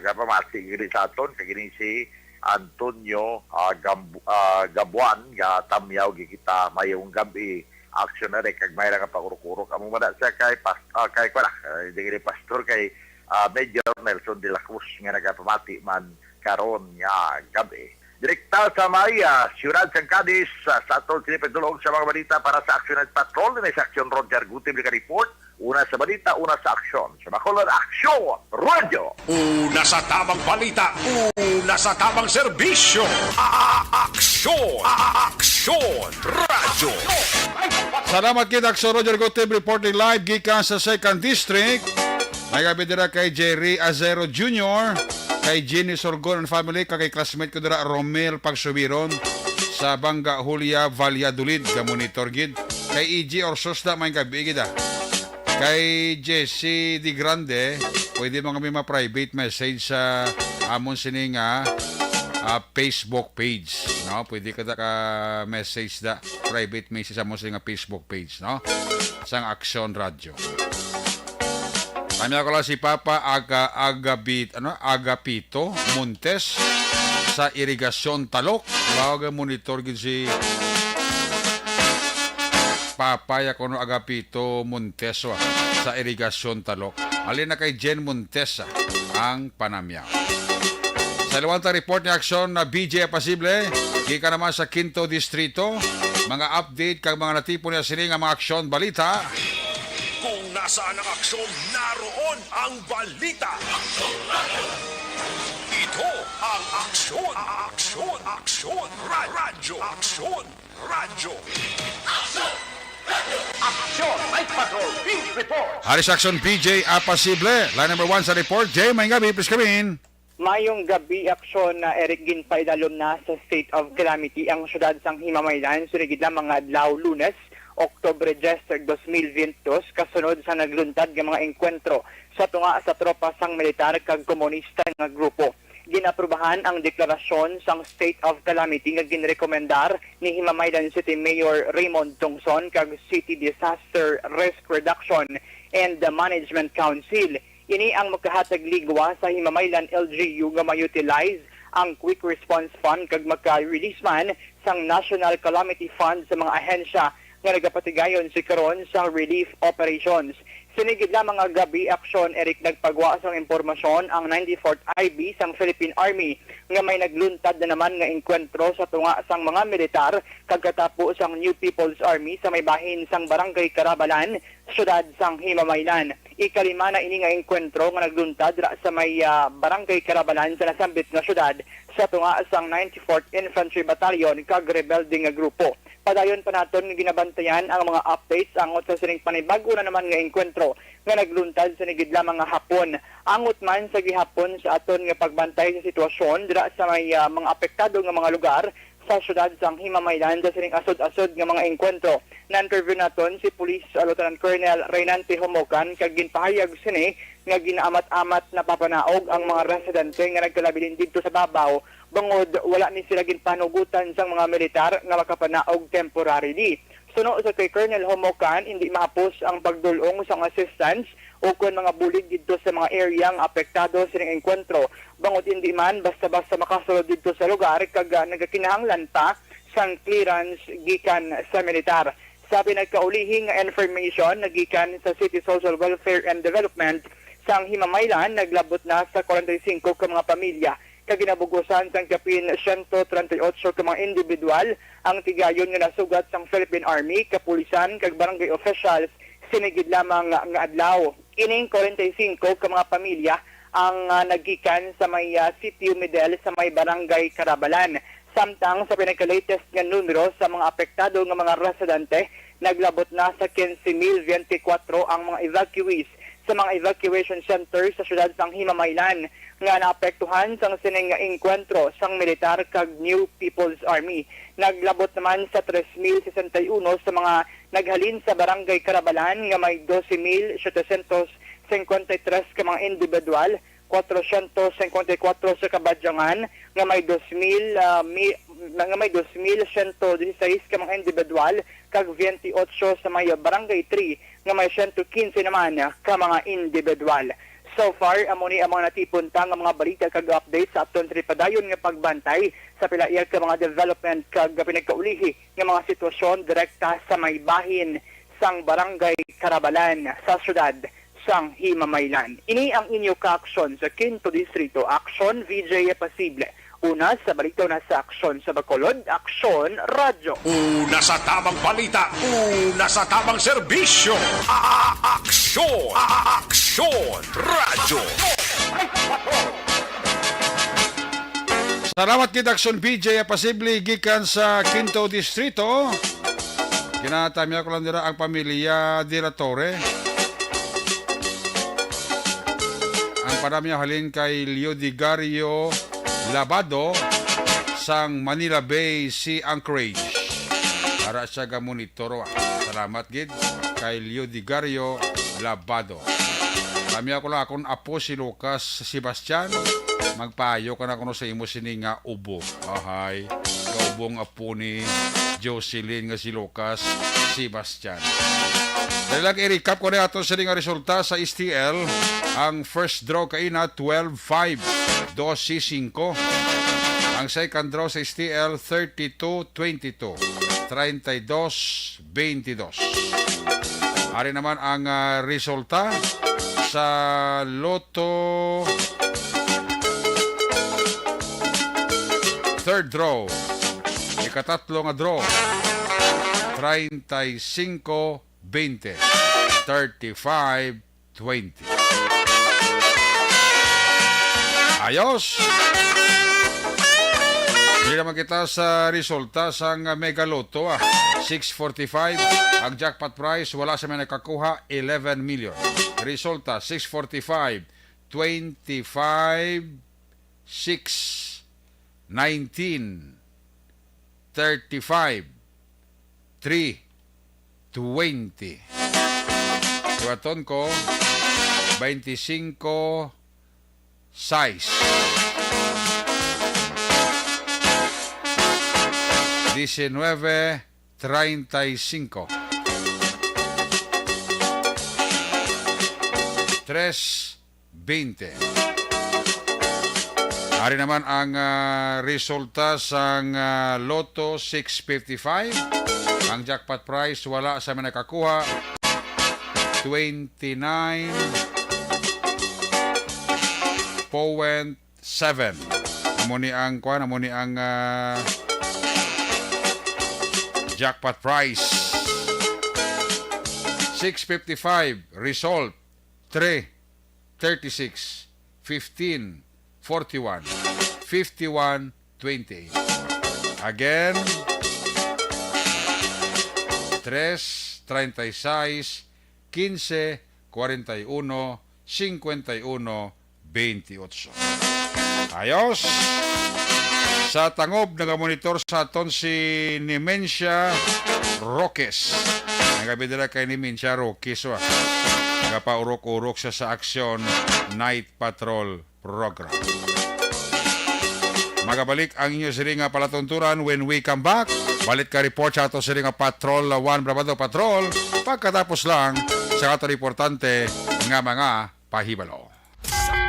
gapamati gini sa aton, kag ini si Antonio, ah, Gambu-, ah, Gabuan, nga tamyaw gid kita mayong gab-i, Aksyon Eric, kag may lang nga pakurok-kurok. Amo man na siya kay pas-, ah, kay, kuwan, ah, hindi gini pastor, kay, ah, Major Nelson de la Cruz nga nagapamati man karon nga gab-i. Direkta sa may, ah, siyudad sang Cadiz, ah, sa aton sini pagdulong sa mga balita para sa Aksyon Night Patrol, ini sa Aksyon Roger Gutim, report. Una sa balita, una sa aksyon. Sa Bacolod, Aksyon Radyo. Una sa tamang balita, una sa tamang serbisyo. A-, Aksyon, A-, Aksyon Radyo. Salamat kita, Aksyon Roger Gutim, reporting live gikan sa Second District. May gabi dira kay Jerry Azero Junior, kay Jenny Sorgon and family, kag kay classmate ko dira, Romel Pagsubiron, sa Banga Julia, Valladolid, ga-monitor gid. Kay E G Orsos na, may gabi gid, ah. Kay Jesse Di Grande, pwede mo kami ma-private message sa amon sini nga, ah, Facebook page, no? Pwede ka da ka message da, private message sa amon sini nga Facebook page, no? Sang Aksyon Radyo. Kami ako lang si Papa Aga-, Agabit-, ano? Agapito Montes sa Irigasyon Talok. Wow, ga-monitor gid si Papa ya kuno Agapito Montes, wa, sa Irigasyon Talok. Alin na kay Jen Montes, ah, ang panamyaw. Sa liwantang report ni Aksyon na B J Apasible, gikan naman sa Quinto Distrito, mga update kag mga natipon niya sini nga mga aksyon balita. Kung nasaan ang aksyon, naroon ang balita. Ito ang Aksyon, Aksyon, Aksyon, Ra-, Radyo, Aksyon, Radyo. Aksyon, Night Patrol, Beat Report. Hari sa Aksyon, B J Apasible, line number one sa report. Jay, may gabi, please come in. Mayong gabi, Aksyon, na Eric, ginpaidalom na sa state of calamity ang siyudad sang Himamaylan, sunod gid lang mga adlaw, Lunes, Oktubre diyes, dos mil biyente dos, kasunod sa nagluntad nga mga engkwentro sa tunga sa tropa sang militar kag komunista nga grupo. Ginaprubahan ang deklarasyon sang state of calamity nga ginrekomendar ni Himamaylan City Mayor Raymond Tongson kag City Disaster Risk Reduction and Management Council. Ini ang makahatag ligwa sa Himamaylan L G U nga ma-utilize ang Quick Response Fund kag maka-release man sang National Calamity Fund sa mga ahensya nga nagapatigayon si karon sa relief operations. Sini gid lamang nga gabi, Aksyon, Eric, nagpagwa sang impormasyon ang ninety-fourth I B sang Philippine Army nga may nagluntad na naman nga engkwentro sa tunga sang mga militar kag katapo sang New People's Army sa may bahin sang Barangay Carabalan, siyudad sang Himamaylan. Ikalima na ini nga engkwentro nga nagluntad ra sa may, ah, Barangay Carabalan sa nasambit nga siyudad sa tunga sang ninety-fourth Infantry Battalion kag rebelde nga grupo. Padayon pa naton nga ginabantayan ang mga updates angot sa sining panibag-o na naman nga engkwentro nga nagluntad sa nigid lamang nga hapon. Angot man sa gihapon sa aton nga pagbantay sa sitwasyon dira sa may, ah, mga apektado nga mga lugar sa siyudad sang Himamaylan sa sining asod-asod nga mga engkwentro. Na-interview naton si Police Lieutenant Colonel Reynante Homocan kag ginpahayag sini nga ginaamat-amat napapanaog ang mga residente nga nagkalabilin didto sa babaw, bangod wala ni sila ginpanugutan sang mga militar nga makapanaog temporarily. Suno sa kay Colonel Homocan, indi mahapos ang pagdul-ong sang assistance o kon mga bulig didto sa mga area nga apektado sining engkwentro, bangod indi man basta-basta makasulod didto sa lugar kag, ah, nagakinahanglan pa sang clearance gikan sa militar. Sa pinagkaulihi nga information nagikan sa City Social Welfare and Development sang Himamaylan, naglabot na sa kwarenta y singko ka mga pamilya kag ginabugusan sang kapin siyento treinta y ocho ka mga individual ang tigayon nga nasugat sang Philippine Army, kapulisan kag barangay officials sini gid lamang nga adlaw. Ining kwarenta y singko ka mga pamilya ang, ah, naggikan sa may, ah, Sitio Medel sa may Barangay Carabalan. Samtang sa pinagka-latest nga numero sa mga apektado nga mga residente, naglabot na sa quince mil veinticuatro ang mga evacuees sa mga evacuation center sa siyudad sang Himamaylan nga naapektuhan sang sining nga engkwentro sang militar kag New People's Army. Naglabot naman sa tres mil sesenta y uno sa mga naghalin sa Barangay Carabalan nga may doce mil setecientos cincuenta y tres ka mga individual, cuatrocientos cincuenta y cuatro sa Kabadyangan nga may dos mil, ah, mi-, nga may dos mil siyento dieciséis ka mga individual, kag veintiocho sa may Barangay three nga may siyento quince naman ka mga individual. So far, amo ni ang mga natipon ta nga mga balita kag update sa aton sa padayon nga pagbantay sa pila-iya ka mga development kag pinagkaulihi nga mga sitwasyon direkta sa may bahin sang Barangay Carabalan sa siyudad sang Himamaylan. Ini ang inyo kaaksyon sa Quinto Distrito, Aksyon V J Pasible, Una sa balita, una sa aksyon sa Bacolod, Aksyon Radyo. Una sa tamang balita, una sa tamang serbisyo. A-, a-, aksyon, a-, aksyon, radyo. Salamat gid, Aksyon B J, posible gikan sa Quinto Distrito. Ginatamya ko lang dira ang pamilya De La Torre. Ang panamya halin kay Leodigario Labado sang Manila Bay Sea Anchorage. Ara siya ga monitor, wa. Salamat gid kay Leodigario Labado. Tamya ko lang akon apo si Lucas Sebastian. Magpayo ka na kuno sa imo sini nga ubo. Ahay, kaubong apo ni Jocelyn nga si Lucas Sebastian. Dali lang, i-recap ko na ato sini nga resulta sa S T L. Ang first draw kaina, twelve five, dose singko. Ang second draw sa S T L, thirty-two twenty-two, treinta y dos veintidós. Ari naman ang, ah, resulta sa Lotto third draw. Ikatatlo nga draw, treinta y cinco veinte, thirty-five twenty. Ayos! Diri naman kita sa resulta sang Mega Lotto, ah. Six forty-five, ang jackpot prize, wala sa may nakakuha, eleven million. Resulta, six forty-five, twenty-five, six, nineteen, thirty-five, three, twenty. Buhaton ko, twenty-five, sais, diecinueve, treinta y cinco, tres, veinte. Ari naman ang, ah, resulta sang, ah, Lotto six fifty-five. Ang jackpot prize, wala sa may nakakuha, twenty-nine point seven. Amo ni ang, kuwan, amo ni ang, ah, jackpot prize. Six fifty-five, result, three, thirty-six, fifteen, forty-one, fifty-one, twenty-eight. Again, tres, treinta y seis, quince, cuarenta y uno, cincuenta y uno, veintiocho. Ayos! Sa tangob, nagamonitor sa aton si Nimencia Roques. Nagabidala kay Nimencia Roques, wa. Nagapaurok-urok siya sa Aksyon Night Patrol Program. Magabalik ang inyo sini nga palatunturan when we come back. Balik ka report sa ato sini nga Patrol One Brabado Patrol pagkatapos lang sa ato importante nga mga pahibalo.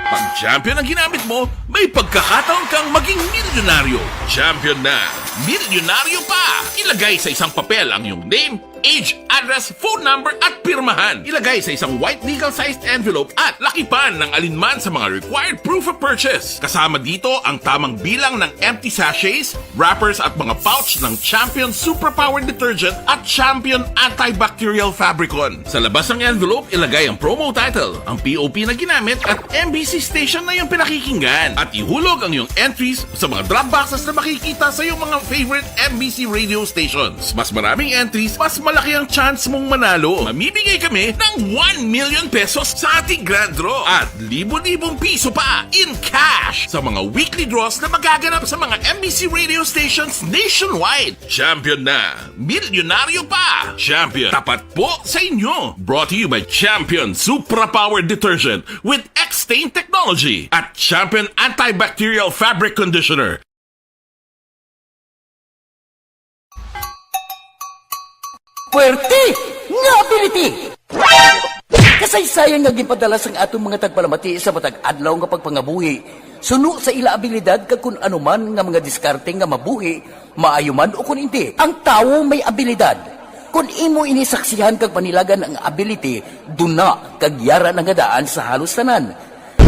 Pag champion ang ginamit mo, may pagkakataon kang maging milyonaryo. Champion na, milyonaryo pa! Ilagay sa isang papel ang iyong name, age, address, phone number, at pirmahan. Ilagay sa isang white legal-sized envelope at lakipan ng alinman sa mga required proof of purchase. Kasama dito ang tamang bilang ng empty sachets, wrappers, at mga pouch ng Champion Superpower Detergent at Champion Antibacterial Fabricon. Sa labas ng envelope, ilagay ang promo title, ang P O P na ginamit, at M B C station na iyong pinakikinggan. At ihulog ang iyong entries sa mga drop boxes na makikita sa iyong mga favorite M B C radio stations. Mas maraming entries, mas malaki ang chance mong manalo. Mamimigay kami ng one million pesos sa ating grand draw at libo-libong piso pa in cash sa mga weekly draws na magaganap sa mga M B C radio stations nationwide. Champion na! Milyonaryo pa! Champion, tapat po sa inyo! Brought to you by Champion Supra Power Detergent with X-Stain Technology at Champion Antibacterial Fabric Conditioner. Puwerte nga ability! Kasaysayan nga ginpadala sang aton mga tagpalamati sa matag adlaw nga pagpangabuhi, suno sa ila abilidad kag kun ano man nga mga diskarte nga mabuhi, maayo man o kun indi, ang tawo may abilidad. Kon imo ini saksihan kag panilagan ang ability, duna kag yara na nga daan sa halos tanan.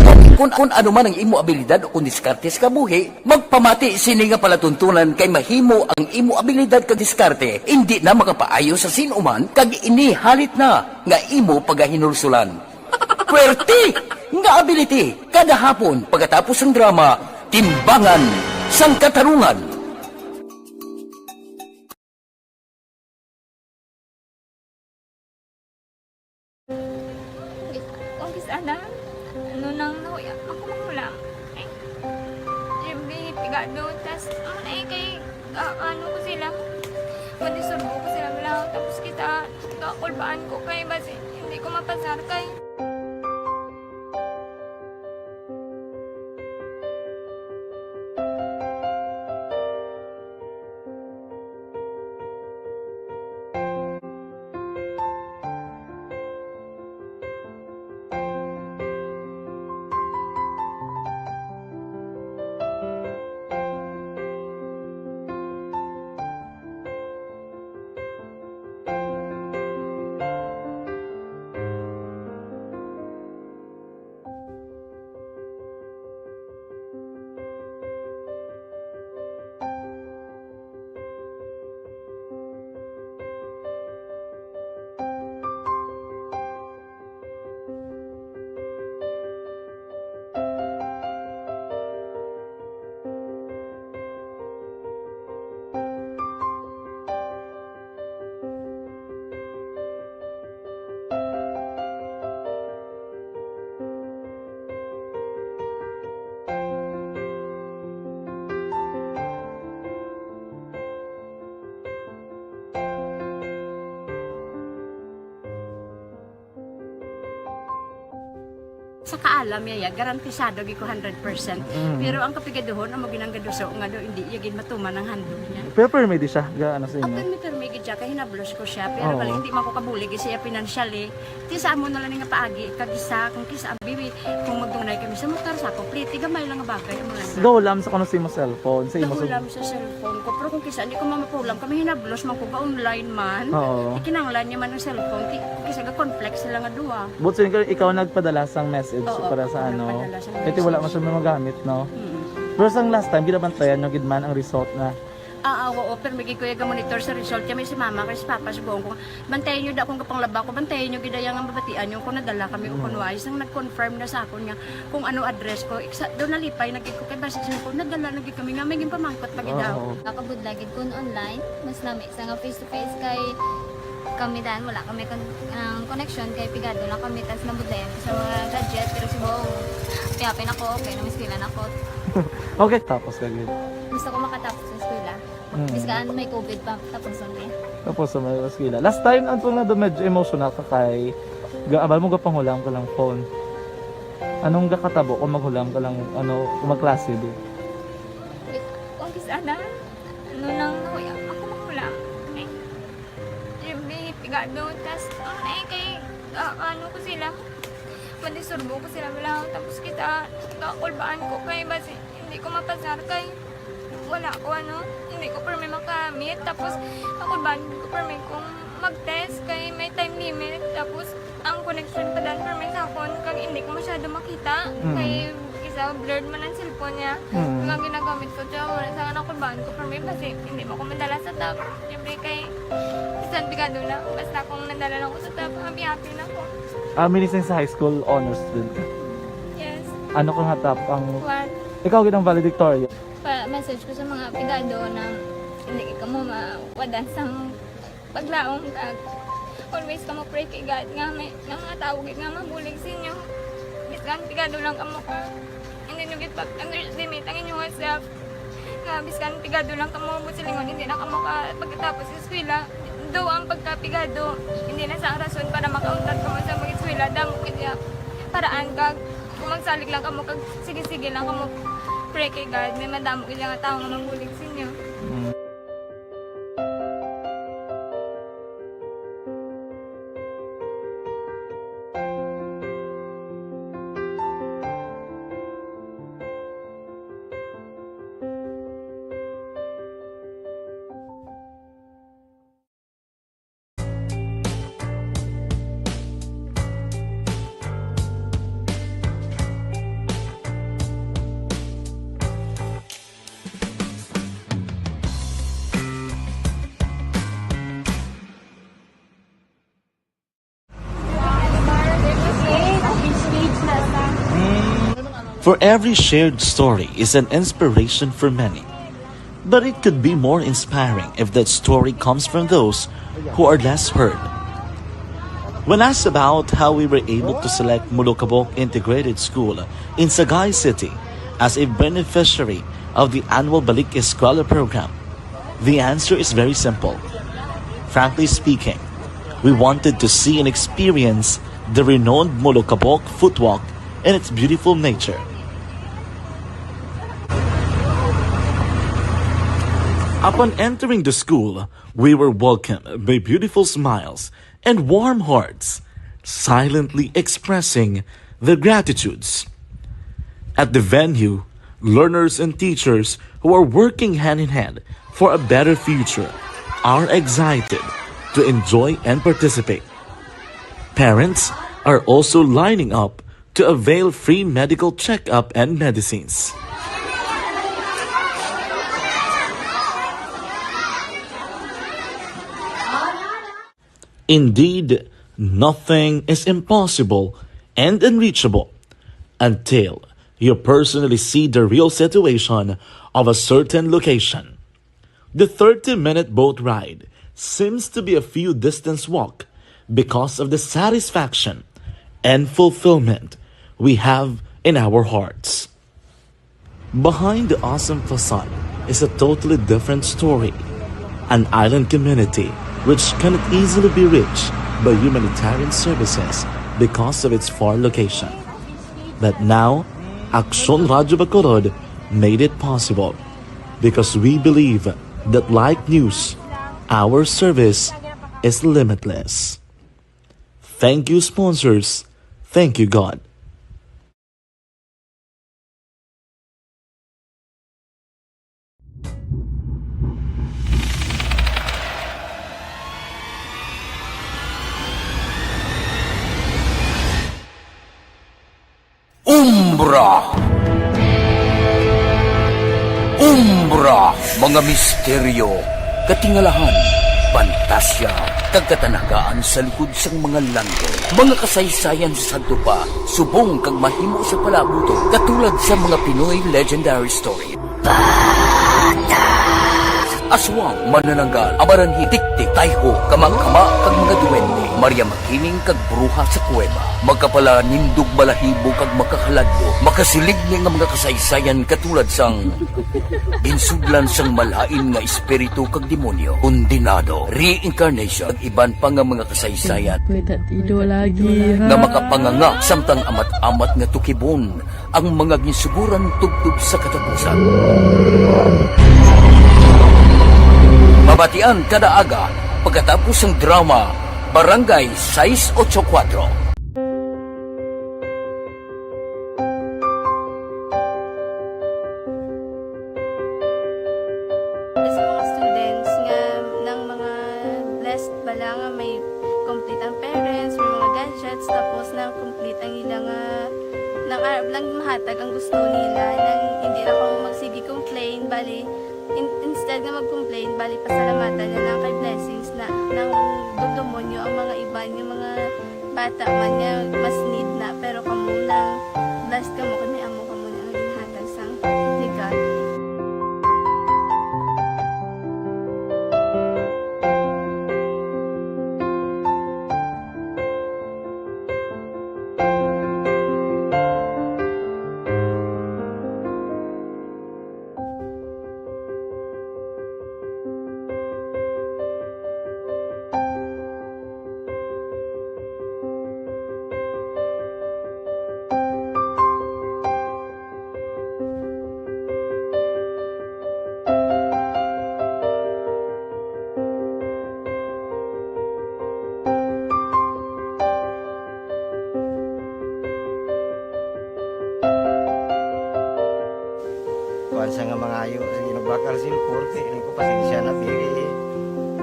Kon Kung, kung ano man ang imo abilidad o kung diskarte sa kabuhi, magpamati sini nga palatuntunan, kay mahimo ang imo abilidad kag diskarte indi na makapaayo sa sin-o man, kag ini halit na nga imo pagahinulsulan. Puwerte nga ability, kada hapon pagkatapos sang drama, Timbangan sang Katarungan. Kung kis-, kung kis-, ana, ano nang nahuya, ako magulang. Ay, siyempre, pigado, tas, ano na eh, kay, ah, ano ko sila, madisturbo ko sila, wala, tapos kita, kakulbaan ko kay, basi, hindi ko mapasar kay. Sa kaalam niya, ya, garantisado gid ko hundred percent. Mm. Pero ang kapigaduhon, amo ginang gaduso nga do, hindi iya gid matuman ang handog niya. Pero permi di siya, ga, ano sa inyo? Permi, permi gid siya, kay hinablos ko siya. Pero Oo. Bali, hindi man ko kabulig siya financially. Ti sa amo na lang nga paagi, kag isa, kung kisa, bibi, kung magdunay kami sa motor, sa complete, gamay lang nga bagay, amo lang. Gahulam sa kuno sa imo cellphone, sa imo sa Gahulam sa cellphone ko, pero kung kisa, hindi ko mamapulam, kami hinablos man ko, ga-online man. Oo. Ikinanglan niya man ang cellphone, ti, kisa ga-conflict sila nga duha. But so, ikaw, ikaw nagpadala sang message Oo, para sa ako ano? Nagpadala sang Kaya ti wala man message. Siya magamit, no? Mm. Pero sang last time, ginabantayan nyo gid man ang result na? Ah, ah, oo, pero may gid ko yung monitor sa result. Kaya may si mama, kay si papa, subong ko. Bantayan nyo da kung kapanglaba ko, bantayan nyo gid ang mabatian nyo kung nadala kami o Mm. kung wala. Isang nag-confirm na sa akon nga kung ano address ko. Iksa, doon nalipay na gid ko kay basi siya ko, nadala na gid kami nga may ginpamangkot pa gid Oo. Ako. Nakabudlay gid kun online, mas lami sa nga face to face kay kami dan wala kami kon-, ang connection kay pigado lang kami tas nabudlayan ko sa mga gadget pero subong happy-happy na ko, okay na, may eskwela na ko. Okay, tapos ka gid. Gusto ko makatapos sa eskwela. Mm. Bisan may covid pa, tapos ang day. Tapos sa may eskwela. Last time, ang tunga do medyo emotional ka kay ga-, abal mo gapanghulam ka lang phone. Anong gakatabo kung maghulam ka lang, ano, kung magklase di? Kung kis-, ana, ano lang, nahuya, ako magulang. Eh, yung may pigado, tas, ano na eh, kay, ah, ano ko sila, madisturbo ko sila, wala, tapos kita, kakulbaan ko kay, basi, hindi ko mapasar kay, wala ko, ano, hindi ko permi makamit, tapos, kakulbaan ko permi kung mag-test, kay may time limit, tapos, ang connection pa dan permi sa akon, kag hindi ko masyado makita. Mm. Kay isa, blurred man ang cellphone niya. Mm. Kag ang ginagamit ko, siya, wala sa akin, ako, baan ko permi, kasi hindi mo ko madala sa top. Siyempre, kay, bisan pigado na, basta kung nadala lang ko sa top, happy-happy na ko. Ah, minising sa high school, honor student ka? Yes. Ano ka nga top ang One. Ikaw, gid ang valedictorian? Pa-message ko sa mga pigado na hindi ka mo mawadan sang paglaom kag always kamo pray kay God nga may, nga mga tawo gid nga mabulig sa inyo. Bisan pigado lang kamo ka, hindi nyo gid pag-underestimate ang inyong self. Nga bisan pigado lang kamo, buot silingon, hindi na kamo ka pagkatapos sa eskwela. Do ang pagkapigado, hindi na sa rason para makauntat kamo sa mag-eskwela. Damo gid nga paraan kag kung magsalig lang kamo kag sige-sige lang kamo pray kay God, may madamo gid nga tawo nga mabulig sa inyo. Mm. For every shared story is an inspiration for many. But it could be more inspiring if that story comes from those who are less heard. When asked about how we were able to select Molokabok Integrated School in Sagay City as a beneficiary of the annual Balik Eskwela program, the answer is very simple. Frankly speaking, we wanted to see and experience the renowned Molokabok footwalk and its beautiful nature. Upon entering the school, we were welcomed by beautiful smiles and warm hearts, silently expressing their gratitudes. At the venue, learners and teachers who are working hand in hand for a better future are excited to enjoy and participate. Parents are also lining up to avail free medical checkup and medicines. Indeed, nothing is impossible and unreachable until you personally see the real situation of a certain location. The thirty-minute boat ride seems to be a few distance walk because of the satisfaction and fulfillment we have in our hearts. Behind the awesome facade is a totally different story. An island community which cannot easily be reached by humanitarian services because of its far location. But now, Aksyon Radyo Bacolod made it possible because we believe that, like news, our service is limitless. Thank you, sponsors. Thank you, God. Umbra. Umbra, mga misteryo, katingalahan, pantasya, kag katanagaan sa likod sang mga landong. Mga kasaysayan sa sadto pa, subong kag mahimo sa palaabuton, katulad sa mga Pinoy legendary story. Aswang, manananggal, amaranhi, tiktik, tayho, kamakama, kag mga duwende. Maria Makining kag bruha sa kuweba. Makapalanindog, balahibo, kag makakaladlok. Makasiling ni nga mga kasaysayan katulad sang ginsudlan sang malain nga espiritu kag demonyo, kondenado, reincarnation, kag iban pa nga mga kasaysayan May tatido lagi, ha? nga makapanganga samtang amat-amat nga tukibon ang mga ginsuguran tubtob sa katapusan. Mabatian kada aga pagkatapos sang drama Barangay sais ocho kuwatro. Sa mga students nga nang mga blessed bala nga may complete ang parents, may mga gadgets, tapos na complete ang ila nga nang arab lang mahatag ang gusto nila, nang hindi na kamo magsige complain, bali, in-, instead nga mag-complain, bali, pasalamatan na lang kay blessings na nang dumdumon nyo ang mga iban nga mga bata man nga mas need na, pero kamo nang blessed kamo kay may amo kamo na nga ginhatag sang ni God. Kuwan sa nga mangayo sa ginabakal sin korte, ini ko pasensya na pili.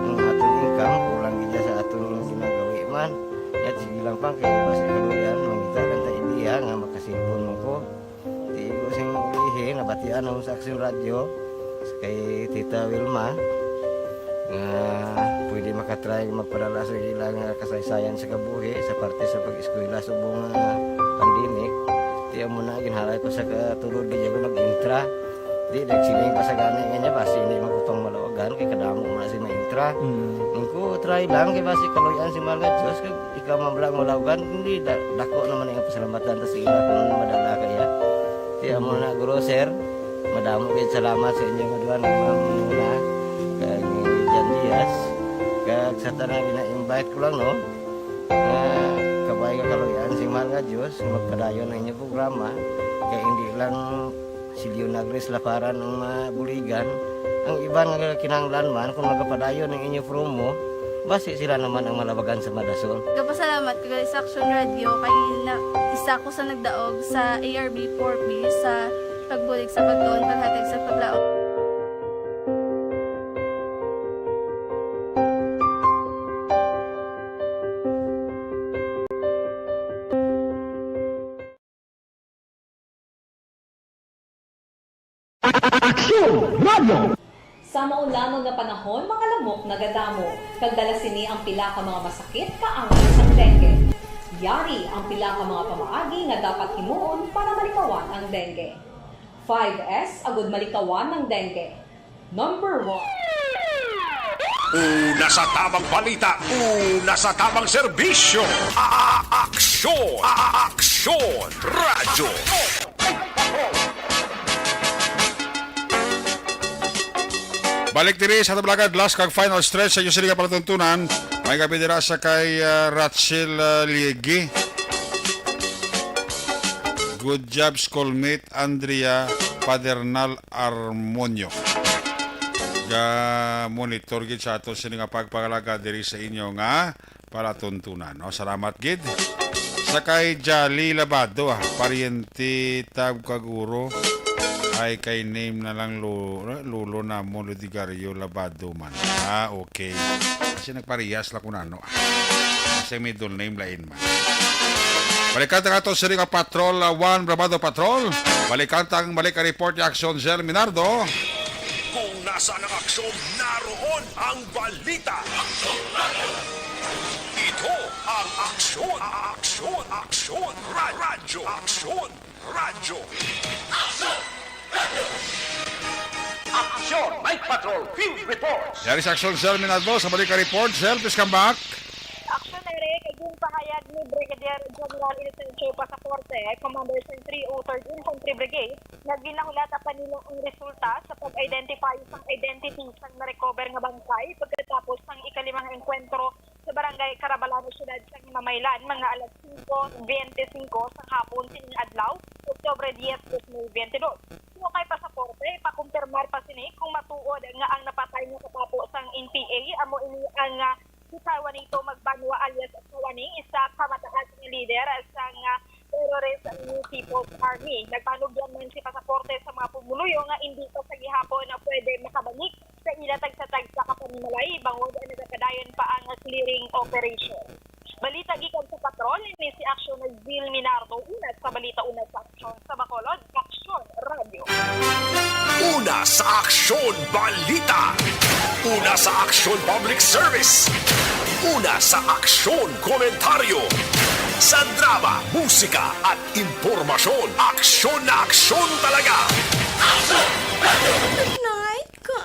Ang aton income, kulang gid sa aton ginagawi man. Yat, sige lang pang, kay basi kaluyan, mangita lang ta idea nga makasilpon mo ko. Tigo sing ulihi, nabatian ako sa Aksyon Radyo, kay Tita Wilma, nga pwede makatry magpadala sa ilang kasaysayan sa kabuhi sa parte sa pag-eskwela subong nga pandemic. Di amo na, ginhalay ko sa katulod, di ako mag-intra. Di, nagsiling pa sa gani nga niya, basi hindi man ko pang malawagan, kay kadamo man si ma-intra. Mm. Ang ko, try lang, kay basi kaluyan si mahal nga Diyos, kag ikaw man lang malawagan, hindi, da-, dako naman ang pasalamatan ta sa ila kung ano madala kaya. Di amo na, guro, sir, madamo kayo salamat sa inyo nga duha, ni Ma'am Nuna, kag ni Jan Diaz, kag sa tanan, gina-invite ko lang, no? Nga kabay nga kaluyan si mahal nga Diyos, magpadayon ang inyo programa, kay hindi lang si Leonagris Laparan ang mabuligan, ang iban nga kinahanglan man, kung magapadayon ang inyo promo, basi sila naman ang malabagan sa madason. Gapasalamat ko gali sa Action Radio kay na, isa ko sa nagdaog sa A R B four B sa pagbulig sa pagtuon, paghatag sa paglaom. Aksyon Radio! Sa maulamon nga panahon, mga lamok nagadamo, kag dala sini ang pila ka mga masakit kaangay sang dengue. Yari ang pila ka mga pamaagi nga dapat himuon para malikawan ang dengue. Five S agud malikawan ang dengue. Number one. Una sa tamang balita, una sa tamang serbisyo. A-, a-, aksyon, a-, a-, aksyon, radyo. Balik diri sa Tablagan, last kag final stretch sa inyo sini nga palatuntunan. May gabi dira sa kay, ah, Rachel, ah, Liegi. Good job, schoolmate Andrea Padernal Armonio. Ga-monitor gid sa ato sini nga pagpangalaga diri sa inyo nga palatuntunan, no? Salamat gid. Sa kay Jolly Labado, ah, paryente tab kaguro. Ay, kay name na lang lo-, lolo namon, Ludigario Labado man. Ah, okay. Kasi nagparehas lang ko na, no? Kasi middle name lain man. Balikan ta nga to, sini nga Patrol, ah, one, Brabado Patrol. Balikan ta ang balik ang report ni Aksyon Zell Minardo. Kung nasaan ang aksyon, naroon ang balita. Ito ang Aksyon, Aksyon, Aksyon, Ra-, Radyo, Aksyon, Radyo. Aksyon Night Patrol Field Reports. Yari sa Aksyon Zell Minardo sa balik ang report. Zell, please come back. Aksyon, Eric, ginpahayag ni Brigadier General Inocencio Pasaporte, Commander sa three oh third Infantry Brigade, nga ginahulata pa nila ang resulta sa pag-identify sang identity sang na-recover nga bangkay pagkatapos sang ikalimang engkwentro sa Barangay Carabalano, Siyudad sang Himamaylan, mga alas singko bente singko sang hapon sining adlaw, Oktubre diyes, dos mil bente dos. Suno kay Pasaporte, ipakumpirmar pa sini kung matuod nga ang napatay nga katapo sang N P A amo ini ang, ah, si Taiwanito Magbanwa alias Tawani, isa ka mataas nga lider sang, ah, terrorist New People's Army. Nagpanugyan man si Pasaporte sa mga pumuluyo nga indi pa sa gihapon na pwede makabalik sa ila tagsa-tagsa ka panimalay bangod nagapadayon pa ang clearing operation. Balita gikan sa patrol, ini si Aksyon Zell Minardo, una sa balita, una sa aksyon sa Bacolod, Aksyon Radyo. Una sa aksyon, balita. Una sa aksyon, public service. Una sa aksyon, komentaryo. Sa drama, musika, at impormasyon, aksyon na aksyon talaga. Good night, ka.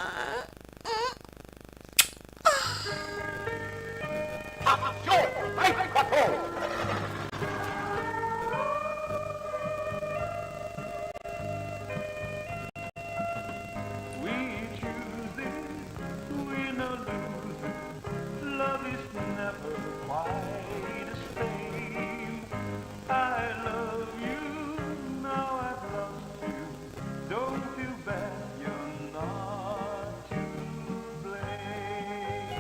Aksyon! Ay, patrol! We choose it, we no lose it. Love is never quite the same. I love you, now I've lost you. Don't feel bad, you're not to blame.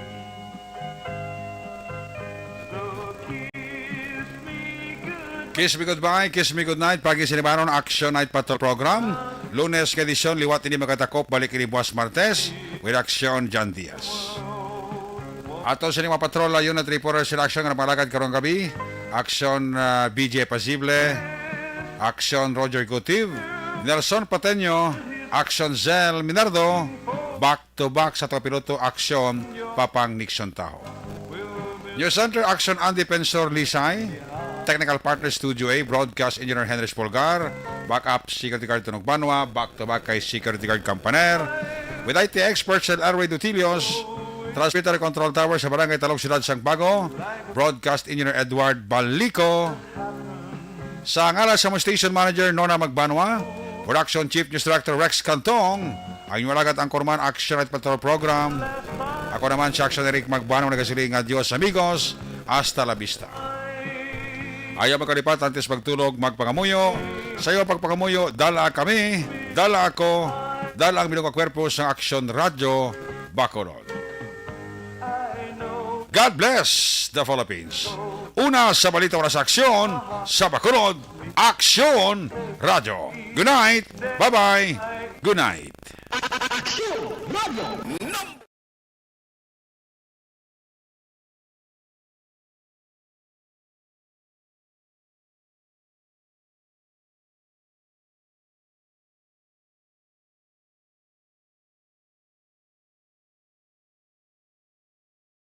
So kiss me good Kiss me goodbye, kiss me goodnight. Pagi sinibanon, Action Night Patrol Program. Lunes nga edisyon, liwat ini magkatakop, balik ini buwas Martes with Action John Diaz. Ato sini mga patrol, unit reporter sila Action nga nagpalagad karong gabi. Action, ah, B J Pasible, Action Roger Gutiv, Nelson Pateño, Action Zell Minardo, back to back sa Topiloto, Action Papang Nixon Taho. News Center, Action Andy Pensor Lisay, Technical partner, Studio A, broadcast engineer Henry Polgar, backup security guard Tunog Banwa, back to back kay security guard Campaner. With I T expert Sir Elroy Dutilios, transmitter control tower sa Barangay Talog, Siyudad sang Bago, broadcast engineer Edward Balico. Sa ngalan sa among station manager, Nona Magbanwa, production chief news director Rex Cantong, ang inyong alagad ang Kurman Action at Patrol Program. Ako naman si Action Eric Magbanwa, nagasiling nga Dios amigos, hasta la vista. Ayaw magkalipat, antes magtulog, magpangamuyo. Sa iyo pagpangamuyo, dala kami, dala ako, dala ang bilog nga kwerpo sa Action Radyo Bacolod. God bless the Philippines. Una sa balita, una sa aksyon, sa Bacolod, Aksyon Radyo. Good night. Bye-bye. Good night.